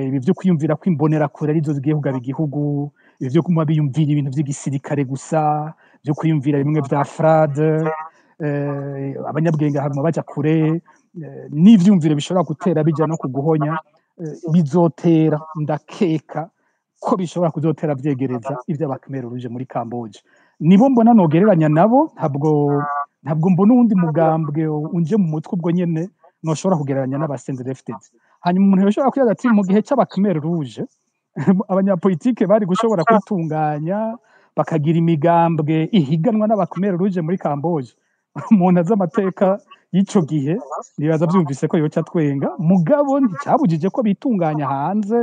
Ibi vyo kwiyumvira ko imbonerakure arizo zigiye kugaba igihugu, ibi vyo kuma biyumvira ibintu vy'igisirikare gusa, vyo kwiyumvira bimwe vya fraude, abanyabwenge haguma baja kure, n'ivyumviro bishobora gutera bija no kuguhonya, bizotera, ndakeka ko bishobora kuzotera vyegereza ivy'aba Khmer Rouge muri Camboge. Nibo mbona nogereranya nabo, ntabwo mbona uwundi mugambwe unje mu mutwe ubwo nyene noshobora kugereranya n'aba CNDD-FDD. Hanyuma umuntu yoshobora kwibaza ati mu gihe c'aba Khmer Rouge abanyapolitike bari gushobora kwitunganya bakagira imigambwe ihiganwa n'abakhmer rouge muri Kamboje. Umuntu azi amateka y'ico gihe nibaza vyumvise ko yoca twenga, mugabo nticabujije ko bitunganya hanze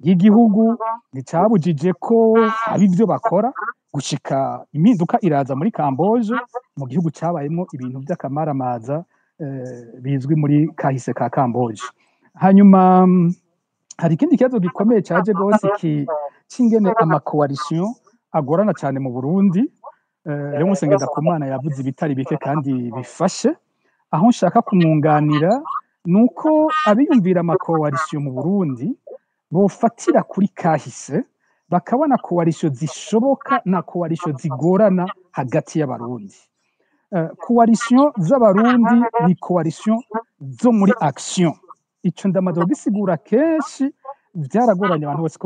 y'igihugu, nticabujije ko haba ivyo bakora gushika impinduka iraza muri Kamboje, mu gihugu cabayemwo ibintu vy'akamaramaza bizwi muri kahise ka Kamboje. Hanyuma hari ikindi kibazo gikomeye caje gose c'ingene amakoalisiyo agorana cyane mu Burundi. Leonce Ngendakumana yavuze ibitari bike kandi bifashe. Aho nshaka kumwunganira nuko abiyumvira amakoalisiyo mu Burundi bofatira kuri kahise, bakabona koalisiyo zishoboka na koalisiyo zigorana hagati y'Abarundi. Koalisiyo z'Abarundi ni koalisiyo zo muri action. Ico ndamaze kugisigura kenshi, byaragoranye abantu bose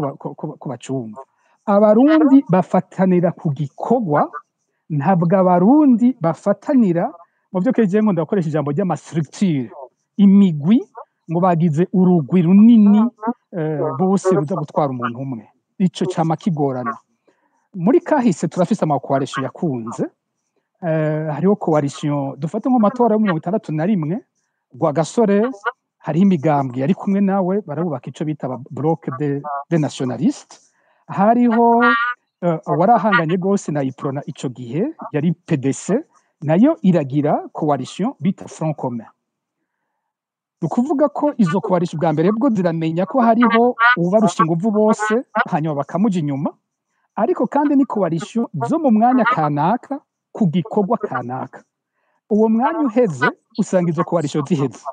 ko bacumva. Abarundi bafatanira ku gikorwa, ntabwo Abarundi bafatanira mu byo keje ngo ndakoresha ijambo ry'amastructure, imigwi, ngo bagize urugwi runini bose ruza gutwara umuntu umwe. Ico cama kigorana. Muri kahise turafise amakoalisiyo yakunze. Hariho koalisiyo dufate nko matora yo 61, Rwagasore hariho imigambwe yari kumwe nawe, barabubaka ico bita bloc de nationalistes. Hariho warahanganye gose na Iprona ico gihe yari PDC, nayo iragira coalition bita Front Commun. Ni ukuvuga ko izo coalition bwa mbere bwo ziramenya ko hariho ubarusha inguvu bose, hanyuma bakamuja inyuma, ariko kandi ni coalition zo mu mwanya kanaka ku gikorwa kanaka. Uwo mwanya uheze usanga izo coalition ziheze.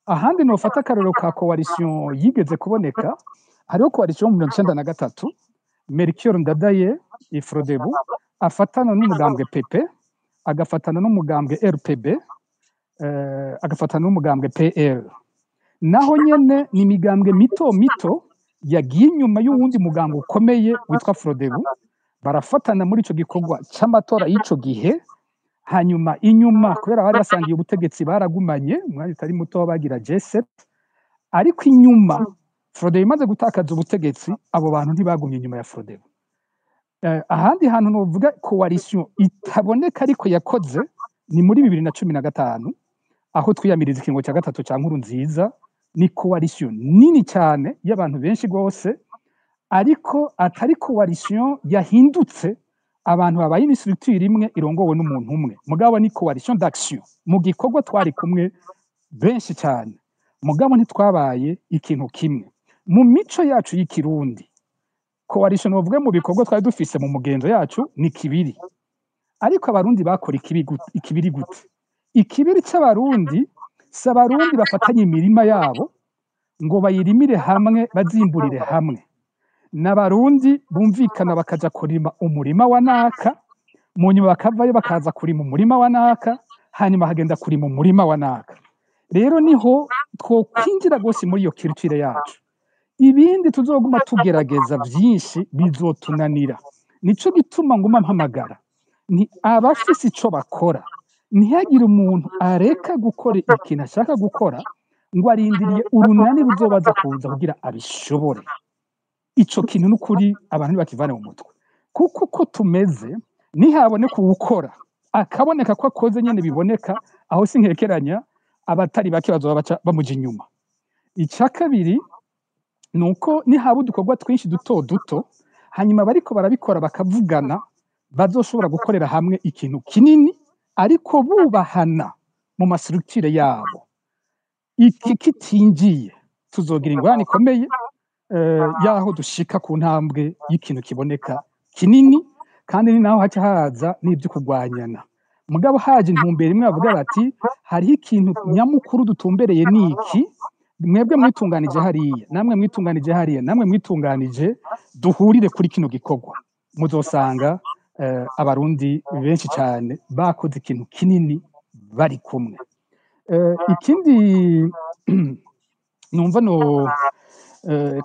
Ahandi nofata akarorero ka coalition yigeze kuboneka, hariho coalition mu 1993, Melchior Ndadaye Ifrodebu afatana n'umugambwe PP, agafatana n'umugambwe RPB, agafatana n'umugambwe PL. Naho nyene ni imigambwe mito mito yagiye inyuma y'uwundi mugambwe ukomeye witwa Frodebu, barafatana muri ico gikorwa c'amatora y'ico gihe. Hanyuma inyuma kubera bari basangiye ubutegetsi baragumanye umwanya utari muto bagira G7, ariko inyuma Frodebu imaze gutakaza ubutegetsi abo bantu ntibagumye inyuma ya Frodebu. Ahandi hantu novuga coalition itaboneka ariko yakoze ni muri 2015, aho twiyamiriza ikingo cya gatatu cya Nkurunziza. Ni coalition nini cyane y'abantu benshi gose, ariko atari coalition yahindutse abantu babaye ni structure imwe irongowe n'umuntu umwe, mugabo ni coalition d'action. Mu gikorwa twari kumwe benshi cyane, mugabo ntitwabaye ikintu kimwe. Mu mico yacu y'ikirundi, coalition novuga mu bikorwa twari dufise mu mugenzo yacu ni kibiri, ariko Abarundi bakora ikibiri gute? Ikibiri c'Abarundi si Abarundi bafatanye imirima yabo ngo bayirimire hamwe bazimburire hamwe, n'Abarundi bumvikana bakaja kurima umurima wa naka, mu nyuma bakavayo bakaza kurima umurima wa naka, hanyuma hagenda kurima umurima wa naka. Rero niho twokwinjira gose muri iyo culture yacu. Ibindi tuzoguma tugerageza vyinshi bizotunanira. Nico gituma nguma mpamagara ni abafise ico bakora, ntihagire umuntu areka gukora ikintu ashaka gukora ngo arindiriye urunani ruzobaza kuza kugira abishobore. Ico kintu n'ukuri abantu ntibakivane mu mutwe, kuko uko tumeze nihaboneka uwukora akaboneka ko akoze nyene biboneka, aho sinkekeranya abatari bake bazoba baca bamuja inyuma. Ica kabiri nuko nihaba udukorwa twinshi duto duto, hanyuma bariko barabikora bakavugana, bazoshobora gukorera hamwe ikintu kinini, ariko bubahana mu mastructure yabo. Iki kitinjiye tuzogira ingorane ikomeye yaho dushika ku ntambwe y'ikintu kiboneka kinini, kandi ni naho haca haza n'ibyo kurwanyana. Mugabo haje intumbero imwe bavuga bati hariho ikintu nyamukuru dutumbereye niki, mwebwe mwitunganije hariya, namwe mwitunganije hariya, namwe mwitunganije, duhurire kuri kino gikorwa. Muzosanga Abarundi benshi cyane bakoze ikintu kinini bari kumwe. Ikindi numva no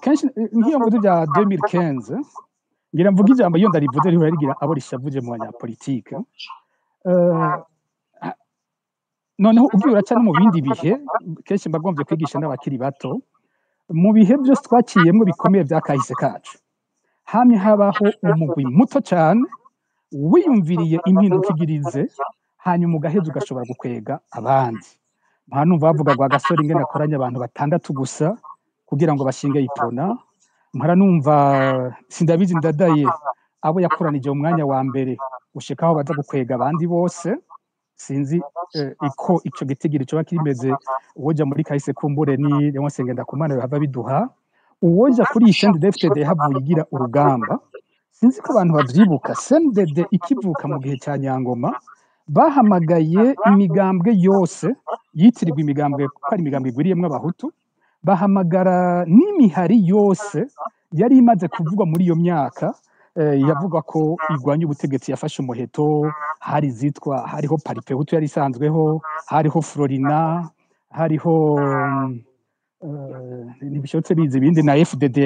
kenshi nk'iyo mvuze bya 2015, ngira mvuga ijambo iyo ndarivuze rihora rigira abo rishavuje mu banyapolitike. Noneho ugiye uraca no mu bindi bihe, kenshi mba gombye kwigisha n'abakiri bato, mu bihe byose twaciyemwo bikomeye bya kahise kacu, Hamye habaho umugwi muto cyane wiyumviriye impinduka igirize, hanyuma ugaheza ugashobora gukwega abandi. Nta numva bavuga ngo agasore ingene akoranya abantu 6 gusa kugira ngo bashinge Iprona. Mpora numva sindabizi ndadaye abo yakoranije mu mwanya wa mbere gushika aho baza gukwega abandi bose. Sinzi iko ico gitigiri coba kimeze. Uwoja muri kahise kumbure ni Leonce Ngendakumana bihava biduha. Uwoja kuri iyi CNDD-FDD yahavuye igira urugamba, sinzi ko abantu bavyibuka. CNDD ikivuka mu gihe cya Nyangoma bahamagaye imigambwe yose yitirirwa imigambwe ko ari imigambwe igwiriyemwo abahutu, bahamagara n'imihari yose yari imaze kuvugwa muri iyo myaka yavuga ko igwanya ubutegetsi yafashe umuheto. Hari zitwa, hariho Paripehutu yari isanzweho, hariho Florina, hariho ntibishobotse bizi ibindi na FDD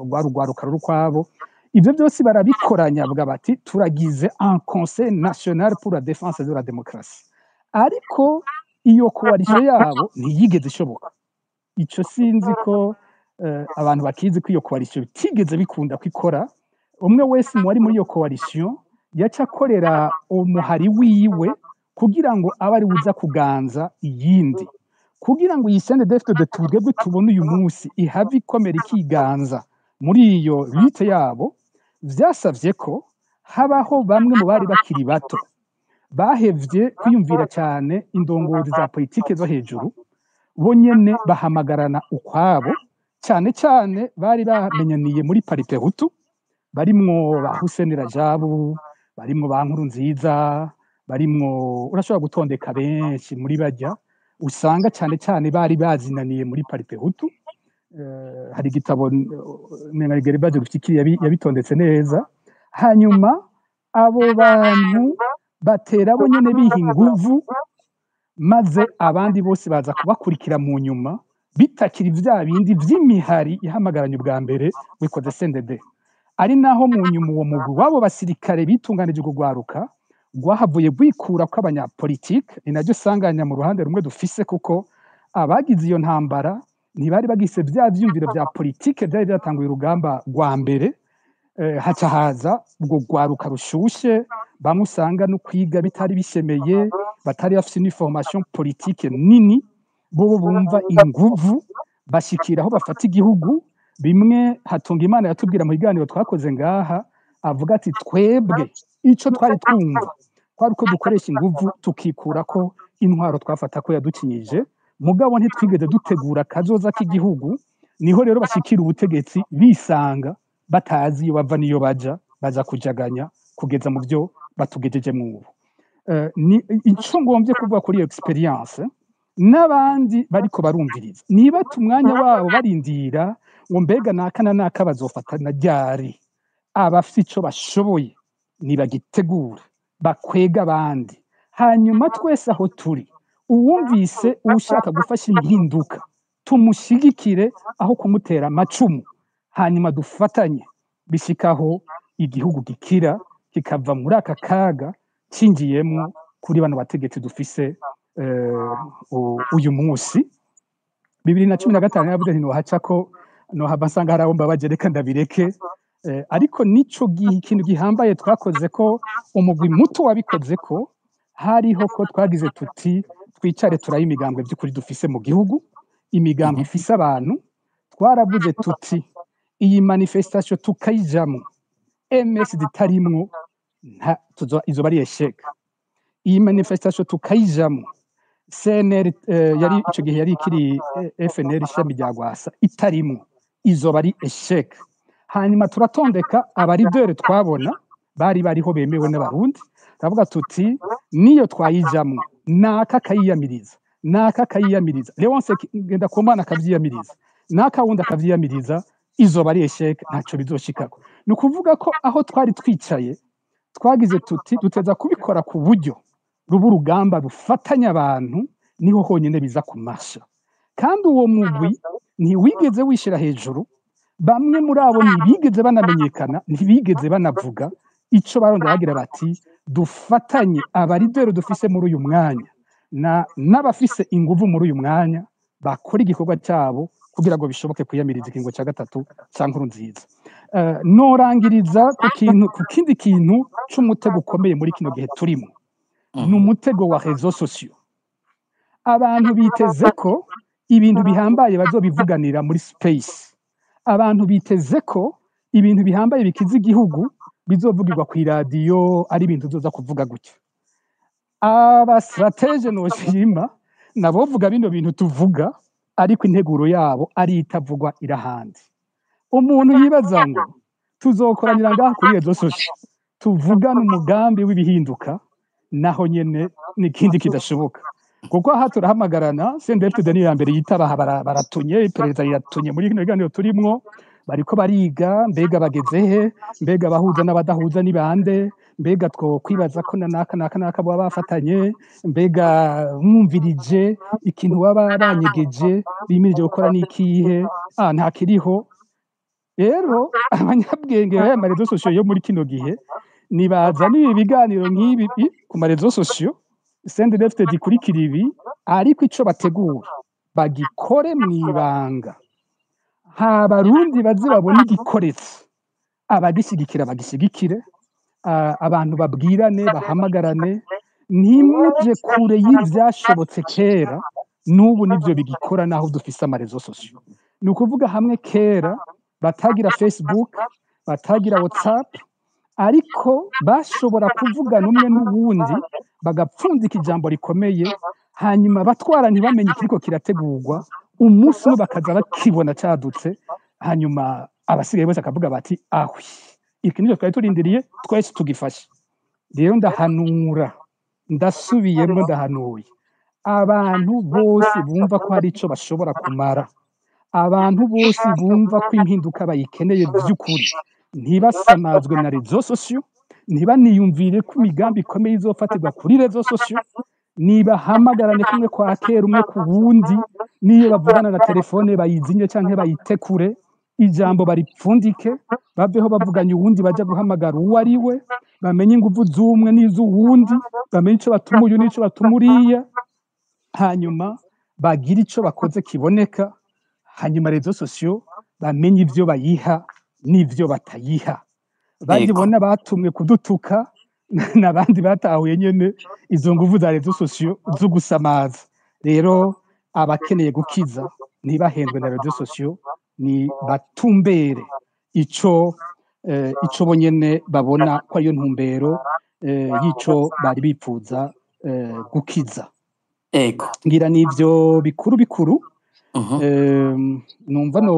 rwa rugwaruka rukwabo. Ibyo byose barabikoranya bavuga bati turagize un conseil national pour la défense de la démocratie. Ariko iyo coalition yabo ntiyigeze ishoboka. Ico sinzi ko abantu bakizi ko iyo coalition bitigeze bikunda kwikora. Umwe wese mu wari muri iyo coalition yaca akorera umuhari wiwe kugira ngo abe ari buza kuganza iyindi, kugira ngo iyi CNDD-FDD twebwe tubone uyu munsi ihave ikomera ikiganza muri iyo lutte yabo. Vyasavye ko habaho bamwe mu bari bakiri bato bahevye kwiyumvira cyane indongozi za politike zo hejuru, bo nyene bahamagarana ukwabo, cyane cyane bari bamenyaniye muri Paripehutu, barimwo ba Hussein Rajabu, barimwo ba Nkurunziza, barimwo urashobora gutondeka benshi muri bajya usanga cyane cyane bari bazinaniye muri Paripehutu. Hari igitabo menga Gervaze Rufikiri yabitondetse neza. Hanyuma abo bantu batera bo nyene biha inguvu, maze abandi bose baza kubakurikira mu nyuma, bitakiri vya bindi vy'imihari ihamagaranye ubwa mbere wikoze CNDD. Ari naho mu nyuma uwo mugwi w'abo basirikare bitunganije kugwaruka rwahavuye rwikura ko abanyapolitike. Ni naryo sanganya mu ruhande rumwe dufise, kuko abagize iyo ntambara ntibari bagise vya vyiyumviro vya politike vyari vyatanguye urugamba rwa mbere. Haca haza ubwo rwaruka rushushe, bamwe usanga no kwiga bitari bishemeye, batari bafise une formation politique nini, bo bumva inguvu bashikira aho bafata igihugu. Bimwe Hatunga Imana yatubwira mu biganiro twakoze ngaha, avuga ati twebwe ico twari twumva kwari uko dukoresha inguvu tukikura ko intwaro twafata ko yadukinyije, mugabo ntitwigeze dutegura kazoza k'igihugu. Niho rero bashikira ubutegetsi bisanga batazi iyo bava n'iyo baja, baza kujaganya kugeza mu byo batugejeje ubu. Ni ico ngombye kuvuga kuri iyo experience n'abandi bariko barumviriza, niba umwanya wabo barindira ngo mbega naka na naka bazofatana ryari, abafite ico bashoboye nibagitegura bakwega abandi. Hanyuma twese aho turi, uwumvise ushaka gufasha impinduka tumushigikire aho kumutera amacumu, hanyuma dufatanye bishikaho igihugu gikira kikava muri aka kaga cinjiyemwo kuri bano bategetsi dufise uyu munsi. 2015 yavuze nti nohaca ko nohava nsanga hari abo mbabaje, reka ndabireke. Ariko nico gihe ikintu gihambaye twakoze ko umugwi muto wabikoze ko hariho ko twagize tuti twicare turaye imigambwe by'ukuri dufise mu gihugu, imigambwe ifise abantu. Twaravuze tuti iyi manifestation tukayijamo MSD itarimwo izoba ari échec. Iyi manifestation tukayijamo CNL yari ico gihe yari ikiri FNL ishami rya Rwasa itarimwo, izoba ari échec. Hanyuma turatondeka abarideri twabona bari bariho bemewe n'abarundi, turavuga tuti niyo twayijamwo naka akayiyamiriza, naka akayiyamiriza, Leonce Ngendakumana akavyiyamiriza, naka wundi akavyiyamiriza, izoba ari échec, ntaco bizoshikako. Ni ukuvuga ko aho twari twicaye twagize tuti duteza kubikora ku buryo ruba urugamba rufatanya abantu, niho honyine biza kumasha. Kandi uwo mugwi ntiwigeze wishira hejuru, bamwe muri abo ntibigeze banamenyekana, ntibigeze banavuga ico barondera. Bagira bati dufatanye abarideri dufise muri uyu mwanya na n'abafise inguvu muri uyu mwanya bakora igikorwa cyabo kugira ngo bishoboke kwiyamiriza ikingo cya gatatu cya Nkurunziza. Norangiriza ku kintu, ku kindi kintu c'umutego ukomeye muri kino gihe turimo, ni umutego wa réseaux sociaux. Abantu biteze ko ibintu bihambaye bazobivuganira muri space, abantu biteze ko ibintu bihambaye bikiza igihugu bizovugirwa ku iradiyo, ari ibintu uzoza kuvuga gutya. Aba stratèges noshima nabovuga bino bintu tuvuga, ariko integuro yabo ari itavugwa irahandi. Umuntu yibaza ngo tuzokoranira ngaha kuri réseaux sociaux tuvugane umugambi w'ibihinduka, naho nyene n'ikindi kidashoboka, kuko aha turahamagarana. CNDD-FDD niyo ya mbere yitaba, baratunye iperereza riratunye muri kino biganiro turimwo, bariko bariga mbega bageze he, mbega abahuza n'abadahuza ni bande, mbega two kwibaza ko na naka naka naka baba bafatanye, mbega mwumvirije ikintu baba banyegeje bimirije gukora n'ikihe? Ah, nta kiriho. Rero abanyabwenge b'aya ma réseaux sociaux yo muri kino gihe nibazana ibi biganiro nk'ibi ku ma réseaux sociaux, CNDD-FDD ikurikira ibi, ariko ico bategura bagikore mw'ibanga, ha Barundi baze babone igikoretse, abagishigikira bagishigikire, abantu babwirane, bahamagarane, ntimuje kure y'ivyashobotse kera. N'ubu nivyo bigikora naho dufise ama réseaux sociaux. Ni ukuvuga hamwe kera batagira Facebook, batagira WhatsApp, ariko bashobora kuvugana umwe n'uwundi, bagapfundika ijambo rikomeye, hanyuma abatwara ntibamenye ikiriko kirategurwa, umunsi umwe bakaza bakibona cadutse, hanyuma abasigaye bose bakavuga bati: "Ahwi, iki nicyo twari turindiriye, twese tugifashe." Rero ndahanura, ndasubiyemo, ndahanuye abantu bose bumva ko hari ico bashobora kumara, abantu bose bumva ko impinduka bayikeneye by'ukuri, ntibasamazwe na réseaux sociaux, ntibaniyumvire ko imigambi ikomeye izofatirwa kuri réseaux sociaux. Nibahamagarane kumwe kwa kera, umwe ku wundi, niyo bavugana na telefone bayizinye canke bayitekure, ijambo baripfundike, baveho bavuganye uwundi baja guhamagara uwo ari we, bamenye inguvu z'umwe n'iz'uwundi, bamenye ico batuma uyu n'ico batuma uriya, hanyuma bagire ico bakoze kiboneka. Hanyuma réseaux sociaux bamenye ivyo bayiha n'ivyo batayiha. Bagibona batumwe kudutuka n'abandi batahuye nyene izo nguvu za réseaux sociaux zo gusamaza. Rero abakeneye gukiza ntibahendwe na réseaux sociaux, ni batumbere ico bonyene babona ko ariyo ntumbero y'ico bari bipfuza gukiza. Ngira n'ivyo bikuru bikuru. Numva no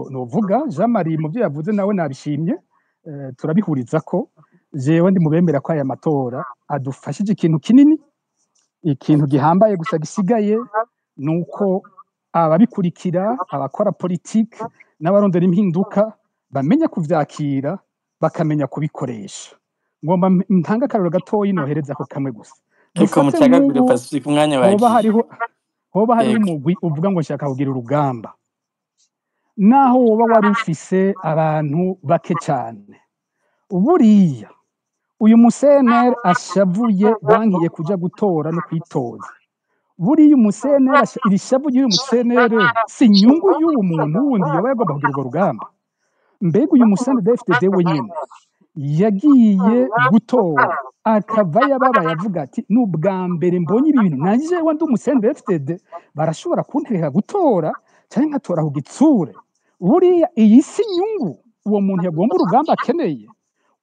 novuga Jean Marie mu byo yavuze nawe nabishimye, turabihuriza ko jewe ndi mu bemera ko aya matora adufashije ikintu kinini, ikintu gihambaye. Gusa gisigaye nuko ababikurikira, abakora politike n'abarondera impinduka bamenya kuvyakira, bakamenya kubikoresha. Ngomba ntange akarorero gatoyi nohereza ko kamwe gusa. Ariko Dufate mucagagure, nk'ubu Pacifique, umwanya hoba wagiye. hariho umugwi uvuga ngo nshaka kugira urugamba, naho woba wari ufise abantu bake cyane. Buriya uyu mu CNL ashavuye bankiye kuja gutora no kwitoza, buriya umu CNL iri shavu ry'uyu mu CNL si inyungu y'uwo muntu wundi yoba yagomba kugira urwo rugamba? Mbega uyu mu CNDD-FDD wenyene yagiye gutora akava yababaye avuga ati: "Ni ubwa mbere mbonye ibi bintu, nanje ndi umu CNDD-FDD barashobora kunterera gutora cyangwa nkatora ku gitsure." Buriya iyi si inyungu uwo muntu yagomba urugamba akeneye?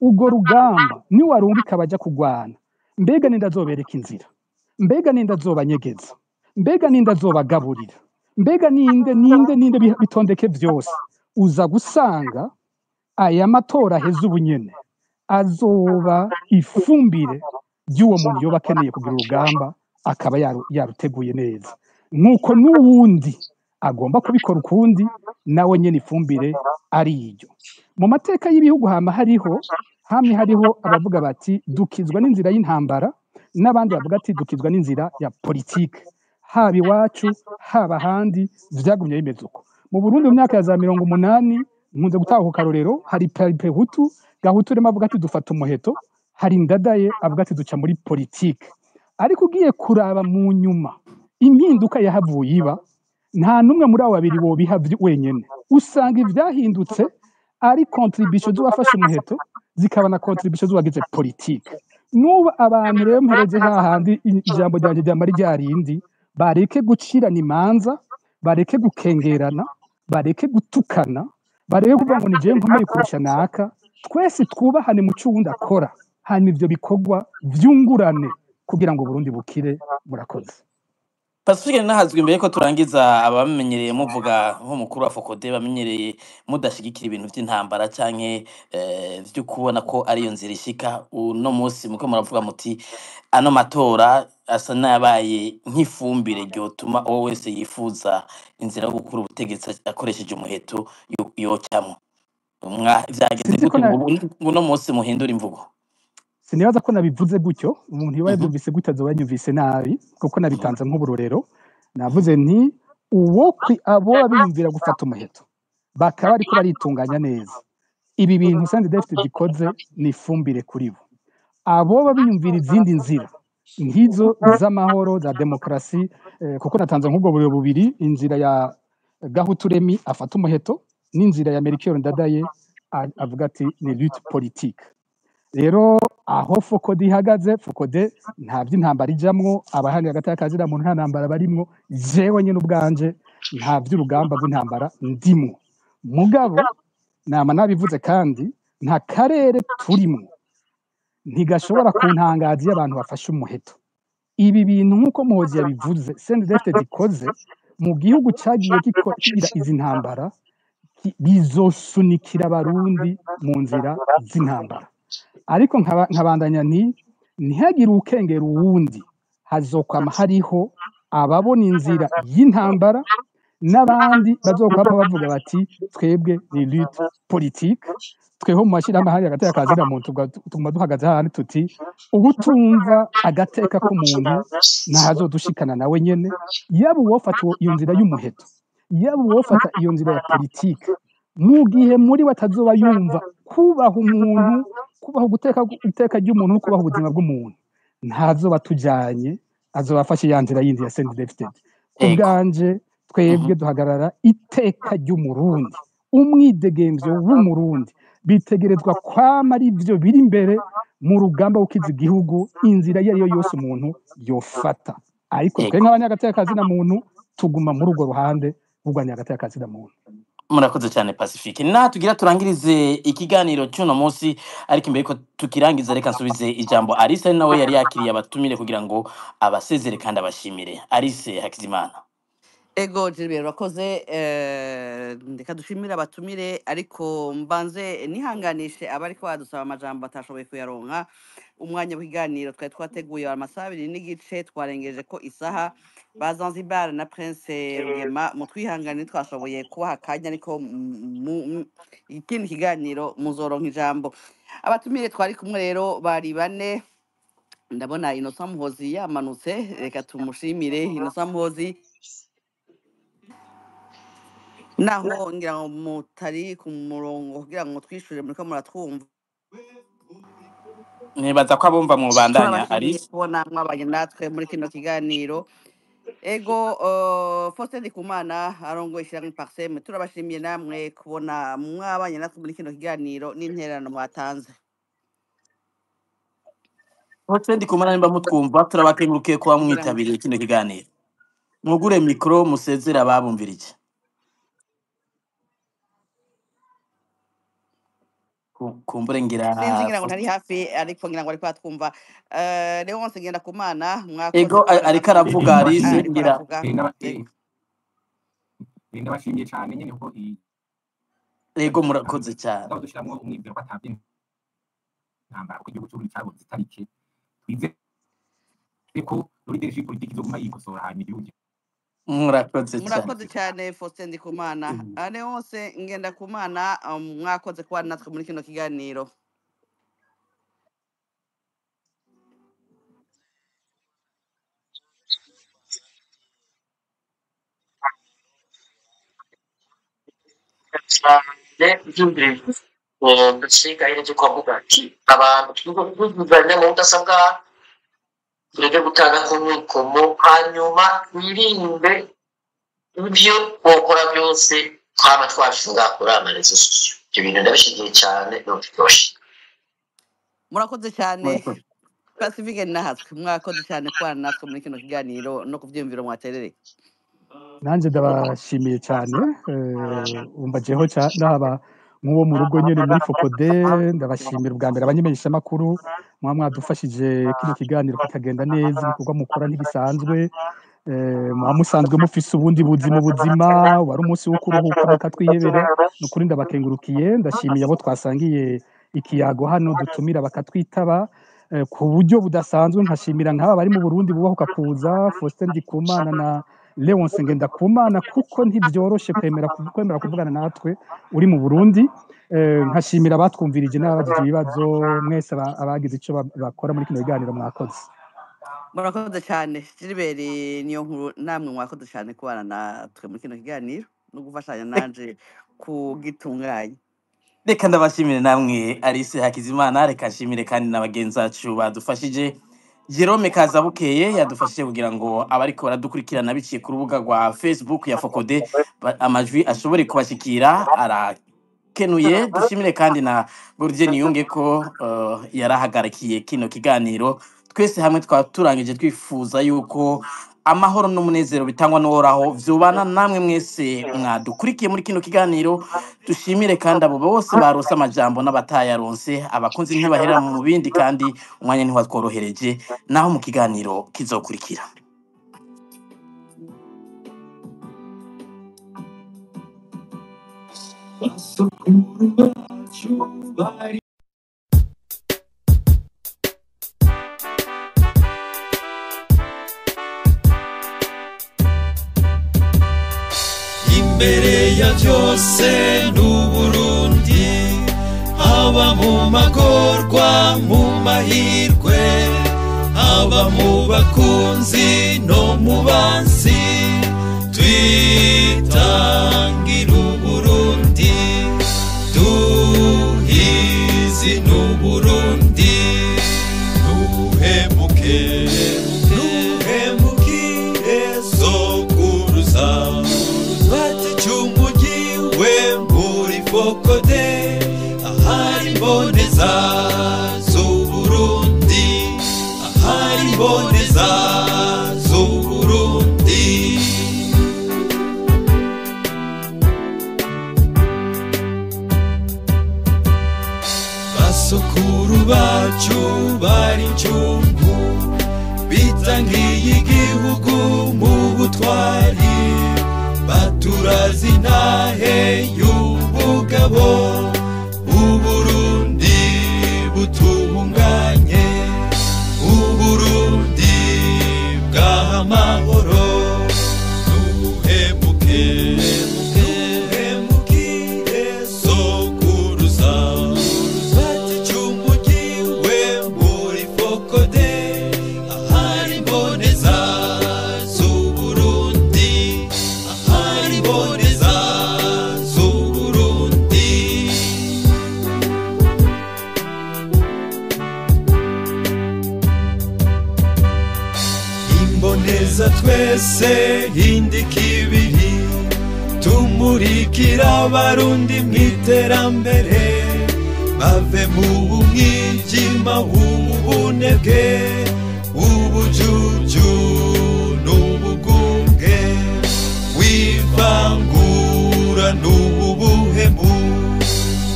Urwo rugamba niwarungika abaja kugwana, mbega ninde azobereka inzira? Mbega ninde azobanyegeza? Mbega ninde azobagaburira? Mbega ninde, ninde, ninde? Bitondeke vyose, uza gusanga aya matora aheze ubunyene azoba ifumbire ry'uwo muntu yoba akeneye kugira urugamba, akaba yaruteguye neza, nk'uko n'uwundi agomba kubikora ukundi nawe nyene ifumbire ari iryo. Mu mateka y'ibihugu hama hariho, hamwe hariho abavuga bati: "Dukizwa n'inzira y'intambara," n'abandi bavuga ati: "Dukizwa n'inzira ya politike." Haba iwacu, haba ahandi, vyagumye bimeze uko. Mu Burundi mu myaka ya za 80, nkunze gutanga ku karorero, hari Palipehutu, Gahutu urimo avuga ati: "Dufata umuheto," hari Ndadaye avuga ati: "Duca muri politike." Ariko ugiye kuraba mu nyuma impinduka yahavuye iba, nta n'umwe muri abo babiri bobiha wenyene. Usanga ivyahindutse Ari contribution z'uwafashe umuheto, zikaba na contribution z'uwagize politike. N'ubu abantu rero mpereze hahandi ijambo ryanjye ryamara ryarindi, bareke gucirana imanza, bareke gukengerana, bareke gutukana, bareke kuvuga ngo ni jewe nkomeye kurusha naka. Twese twubahane mu cyo uwundi akora, hanyuma ivyo bikorwa vyungurane kugira ngo Burundi bukire. Murakoze. Pacifique nahazwi, imbere ko turangiza, abamenyereye muvuga nk'umukuru wa FOCODE, bamenyereye mudashigikira ibintu vy'intambara canke vyo kubona ko ariyo nzira ishika, uno munsi muko muravuga muti ano matora asa n'ayabaye nk'ifumbire ryotuma uwo wese yifuza inzira yo gukura ubutegetsi akoresheje umuheto yocamwo. Vyageze Sinzi ko gute na ngo uno munsi muhindure imvugo? Sinibaza ko nabivuze gutyo. Umuntu yoba yabyumvise gutyo azoba yanyumvise nabi, kuko nabitanze nk'uburorero. Navuze nti uwo abo biyumvira gufata umuheto bakaba ariko baritunganya neza, ibi bintu CNDD-FDD gikoze ni ifumbire kuri bo. Abo biyumvira izindi nzira nk'izo z'amahoro, za demokarasi, kuko natanze nk'ubwo buryo bubiri: inzira ya Gahuturemi afata umuheto n'inzira ya Melchior Ndadaye avuga ati ni lutte politique. Rero aho FOCODE ihagaze, FOCODE nta by'intambara ijamwo. Abahanira hagati y'akazina muntu nta ntambara barimwo. Jewe nyine ubwanje nta by'urugamba rw'intambara ndimwo, mugabo nama nabivuze, kandi nta karere turimwo ntigashobora kuntangaza iyo abantu bafashe umuheto. Ibi bintu, nk'uko Muhozi yabivuze, CNDD-FDD ikoze mu gihugu cyagiye kigira izi ntambara, bizosunikira Abarundi mu nzira z'intambara. Ariko nkabandanya nti ntihagire ukengera uwundi, hazokwama hariho ababona inzira y'intambara n'abandi bazokwama bavuga bati twebwe ni lutte politique. Tweho mu mashyirahamwe hariya hagati y'akazina muntu tuguma duhagaze hahandi tuti ubutumva agateka k'umuntu ntahazodushikana nawe nyene. Yaba uwofata iyo nzira y'umuheto, yaba uwofata iyo nzira ya politike, mu gihe muri we atazoba yumva kubaha umuntu, kubaha guteka iteka ry'umuntu no kubaha ubuzima bw'umuntu, ntazoba tujanye, azoba afashe ya nzira yindi ya CNDD-FDD. Ku bwanje twebwe duhagarara iteka ry'Umurundi, umwidegemvyo w'Umurundi bitegerezwa kwama ari byo biri imbere mu rugamba gukiza igihugu, inzira iyo ariyo yose umuntu yofata. Ariko twe nk'abanyagateka muntu tuguma muri urwo ruhande rw'urwanya agateka muntu. Murakoze cyane, Pacifique. Na tugira turangirize ikiganiro cy'uno munsi, ariko imbere ko tukirangiza reka nsubize ijambo Alice, ari nawe yari yakiriye abatumire kugira ngo abasezere kandi abashimire. Alice Hakizimana. Ego Gilbert, urakoze. Reka dushimire abatumire, ariko mbanze nihanganishe abariko badusaba amajambo batashoboye kuyaronka. Umwanya w'ikiganiro twari twateguye amasaha 2:30, twarengeje ko isaha. Ba Zanzibar na Prince Rugema, mutwihangane twashoboye kubaha akanya, ariko ikindi kiganiro muzoronka ijambo. Abatumire twari kumwe rero bari bane. Ndabona Innocent Muhozi yamanutse, reka tumushimire Innocent Muhozi. Naho ngira ngo mutari ku murongo kugira ngo twishure, muriko muratwumva? Nibaza ko abumva mubandanya. Turabashimiye Alice. kubona mwabanye natwe muri kino kiganiro. Ego, Faustin Ndikumana arongoye ishyirahamwe Parsem, turabashimiye namwe kubona mwabanye natwe muri kino kiganiro n'intererano mwatanze. Faustin Ndikumana, nimba mutwumva, turabakengurukiye kuba Kugira ngo mwitabiriye kino kiganiro. Mwugure mikoro musezere ababumvirije. Kumbure ngira Sinzi, ngira ngo ntari hafi, ariko ngira ngo ariko atwumva. Leonce Ngendakumana, mwakoze Ego, kubana ariko natwe. aravuga Alice Ariko ngira aravuga. Ego. Ndabashimiye cyane nyine kuko Ego, murakoze cyane. Ndaba dushiramwo umwizero ko atabye intambara, kuko igihugu cy'Uburundi cyabuze itariki. Twizere ko leadership politiki izoguma yikosora, hanyuma igihugu Murakoze cyane. Murakoze cyane, Faustin Ndikumana. Leonce Ngendakumana, mwakoze kubana natwe muri kino kiganiro. Cyane byumvire ndetse gahereje kuvuga ati abantu twuzuzanya mu budasa bwacu, tureke gutanga ku mwikomo, hanyuma twirinde ibyo twokora byose twaba twashinga kuri amarezo. Ibyo bintu ndabishyigiye cyane, ntubyoshe. Murakoze cyane Pacifique Nahatswe, mwakoze cyane kubana natwe muri kino kiganiro no kubyiyumviro mwaterereye. Nanjye ndabashimiye cyane, umva jeho naba nk'uwo mu rugo nyine muri Fokode. Ndabashimira ubwa mbere abamenyeshamakuru muba mwadufashije kino kiganiro kikagenda neza, ibikorwa mukora ntibisanzwe. Muba musanzwe mufise ubundi buzima, ubuzima wari umunsi wo kuruhuka mukatwihebera. Ni ukuri ndabakengurukiye, ndashimiye abo twasangiye ikiyago hano dutumira bakatwitaba ku buryo budasanzwe. Nkashimira nk'aba bari mu Burundi bubahuka kuza, Faustin Ndikumana na Leonce Ngendakumana, kuko ntibyoroshe kwemera kuvugana natwe uri mu Burundi. Nkashimira abatwumvirije n'abagize ibibazo mwese, abagize icyo bakora muri kino kiganiro, mwakoze. Murakoze cyane Gilbert, niyo nkuru namwe mwakoze cyane kubana natwe muri kino kiganiro no gufashanya nanje kugitunganya. Reka ndabashimire namwe Alice Hakizimana, reka nshimire kandi na bagenzi bacu badufashije. Jerome Kazabukeye yadufashije kugira ngo abariko baradukurikirana biciye ku rubuga rwa Facebook ya Fokode amajwi ashobore kubashikira, arakenuye. Dushimire kandi na Gordien Niyunge ko yarahagarikiye kino kiganiro. Twese hamwe twaba turangije twifuza yuko amahoro n'umunezero bitangwa n'Uhoraho vyubana namwe mwese mwadukurikiye muri kino kiganiro. Dushimire kandi abo bose barose amajambo n'abatayaronse, abakunzi ntibaherera mu bindi, kandi umwanya ntiwatworohereje. Naho mu kiganiro kizokurikira. Basokuru bacu bari imbere ya byose n'Uburundi, haba mu magorwa mu mahirwe, haba mu bakunzi no mu bansi, twitangira Uburundi, duhizi n'Uburundi. Ntuhemuke, ntuhemukire sokuruza, we muri Fokode, ahari imboneza z'Uburundi, ahari imboneza z'Uburundi. Basokuru bacu bari incungu, bitangiye igihugu mu butwari, baturazi intahe y'ubugabo, Uburundi butunganye, Uburundi bw'amahoro. Ntuhemuke, ntuhemukire sokuruza, baticumugiwe muri Fokode, ahari imboneza z'Uburundi, ahari imboneza z'Uburundi. Imboneza twese hindika ibiri, tumurikira abarundi mw'iterambere, bave mu mwijima w'ubunebwe, ubujuju n'ubugunge, wivangura n'ubuhemu.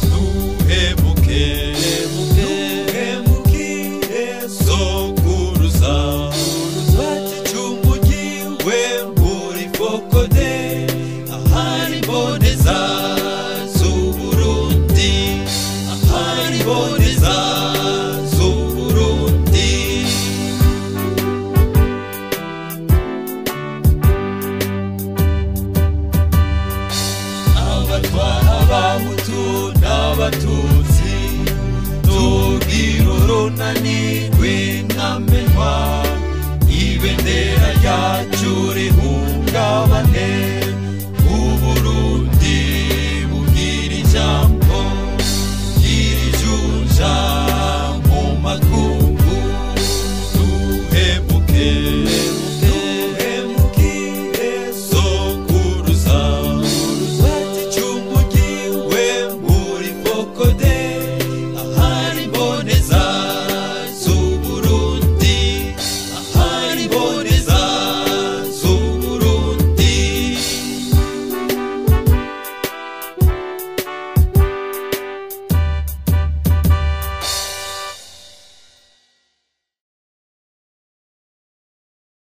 Ntuhemuke, ntuhemukire sokuruza, baticumugiwe muri Fokode, ahari imboneza z'Uburundi, ahari imboneza z'Uburundi. Abatwara abahutu n'abatutsi, tugira urunani rw'intamenwa, ibendera ryacu rihungabane.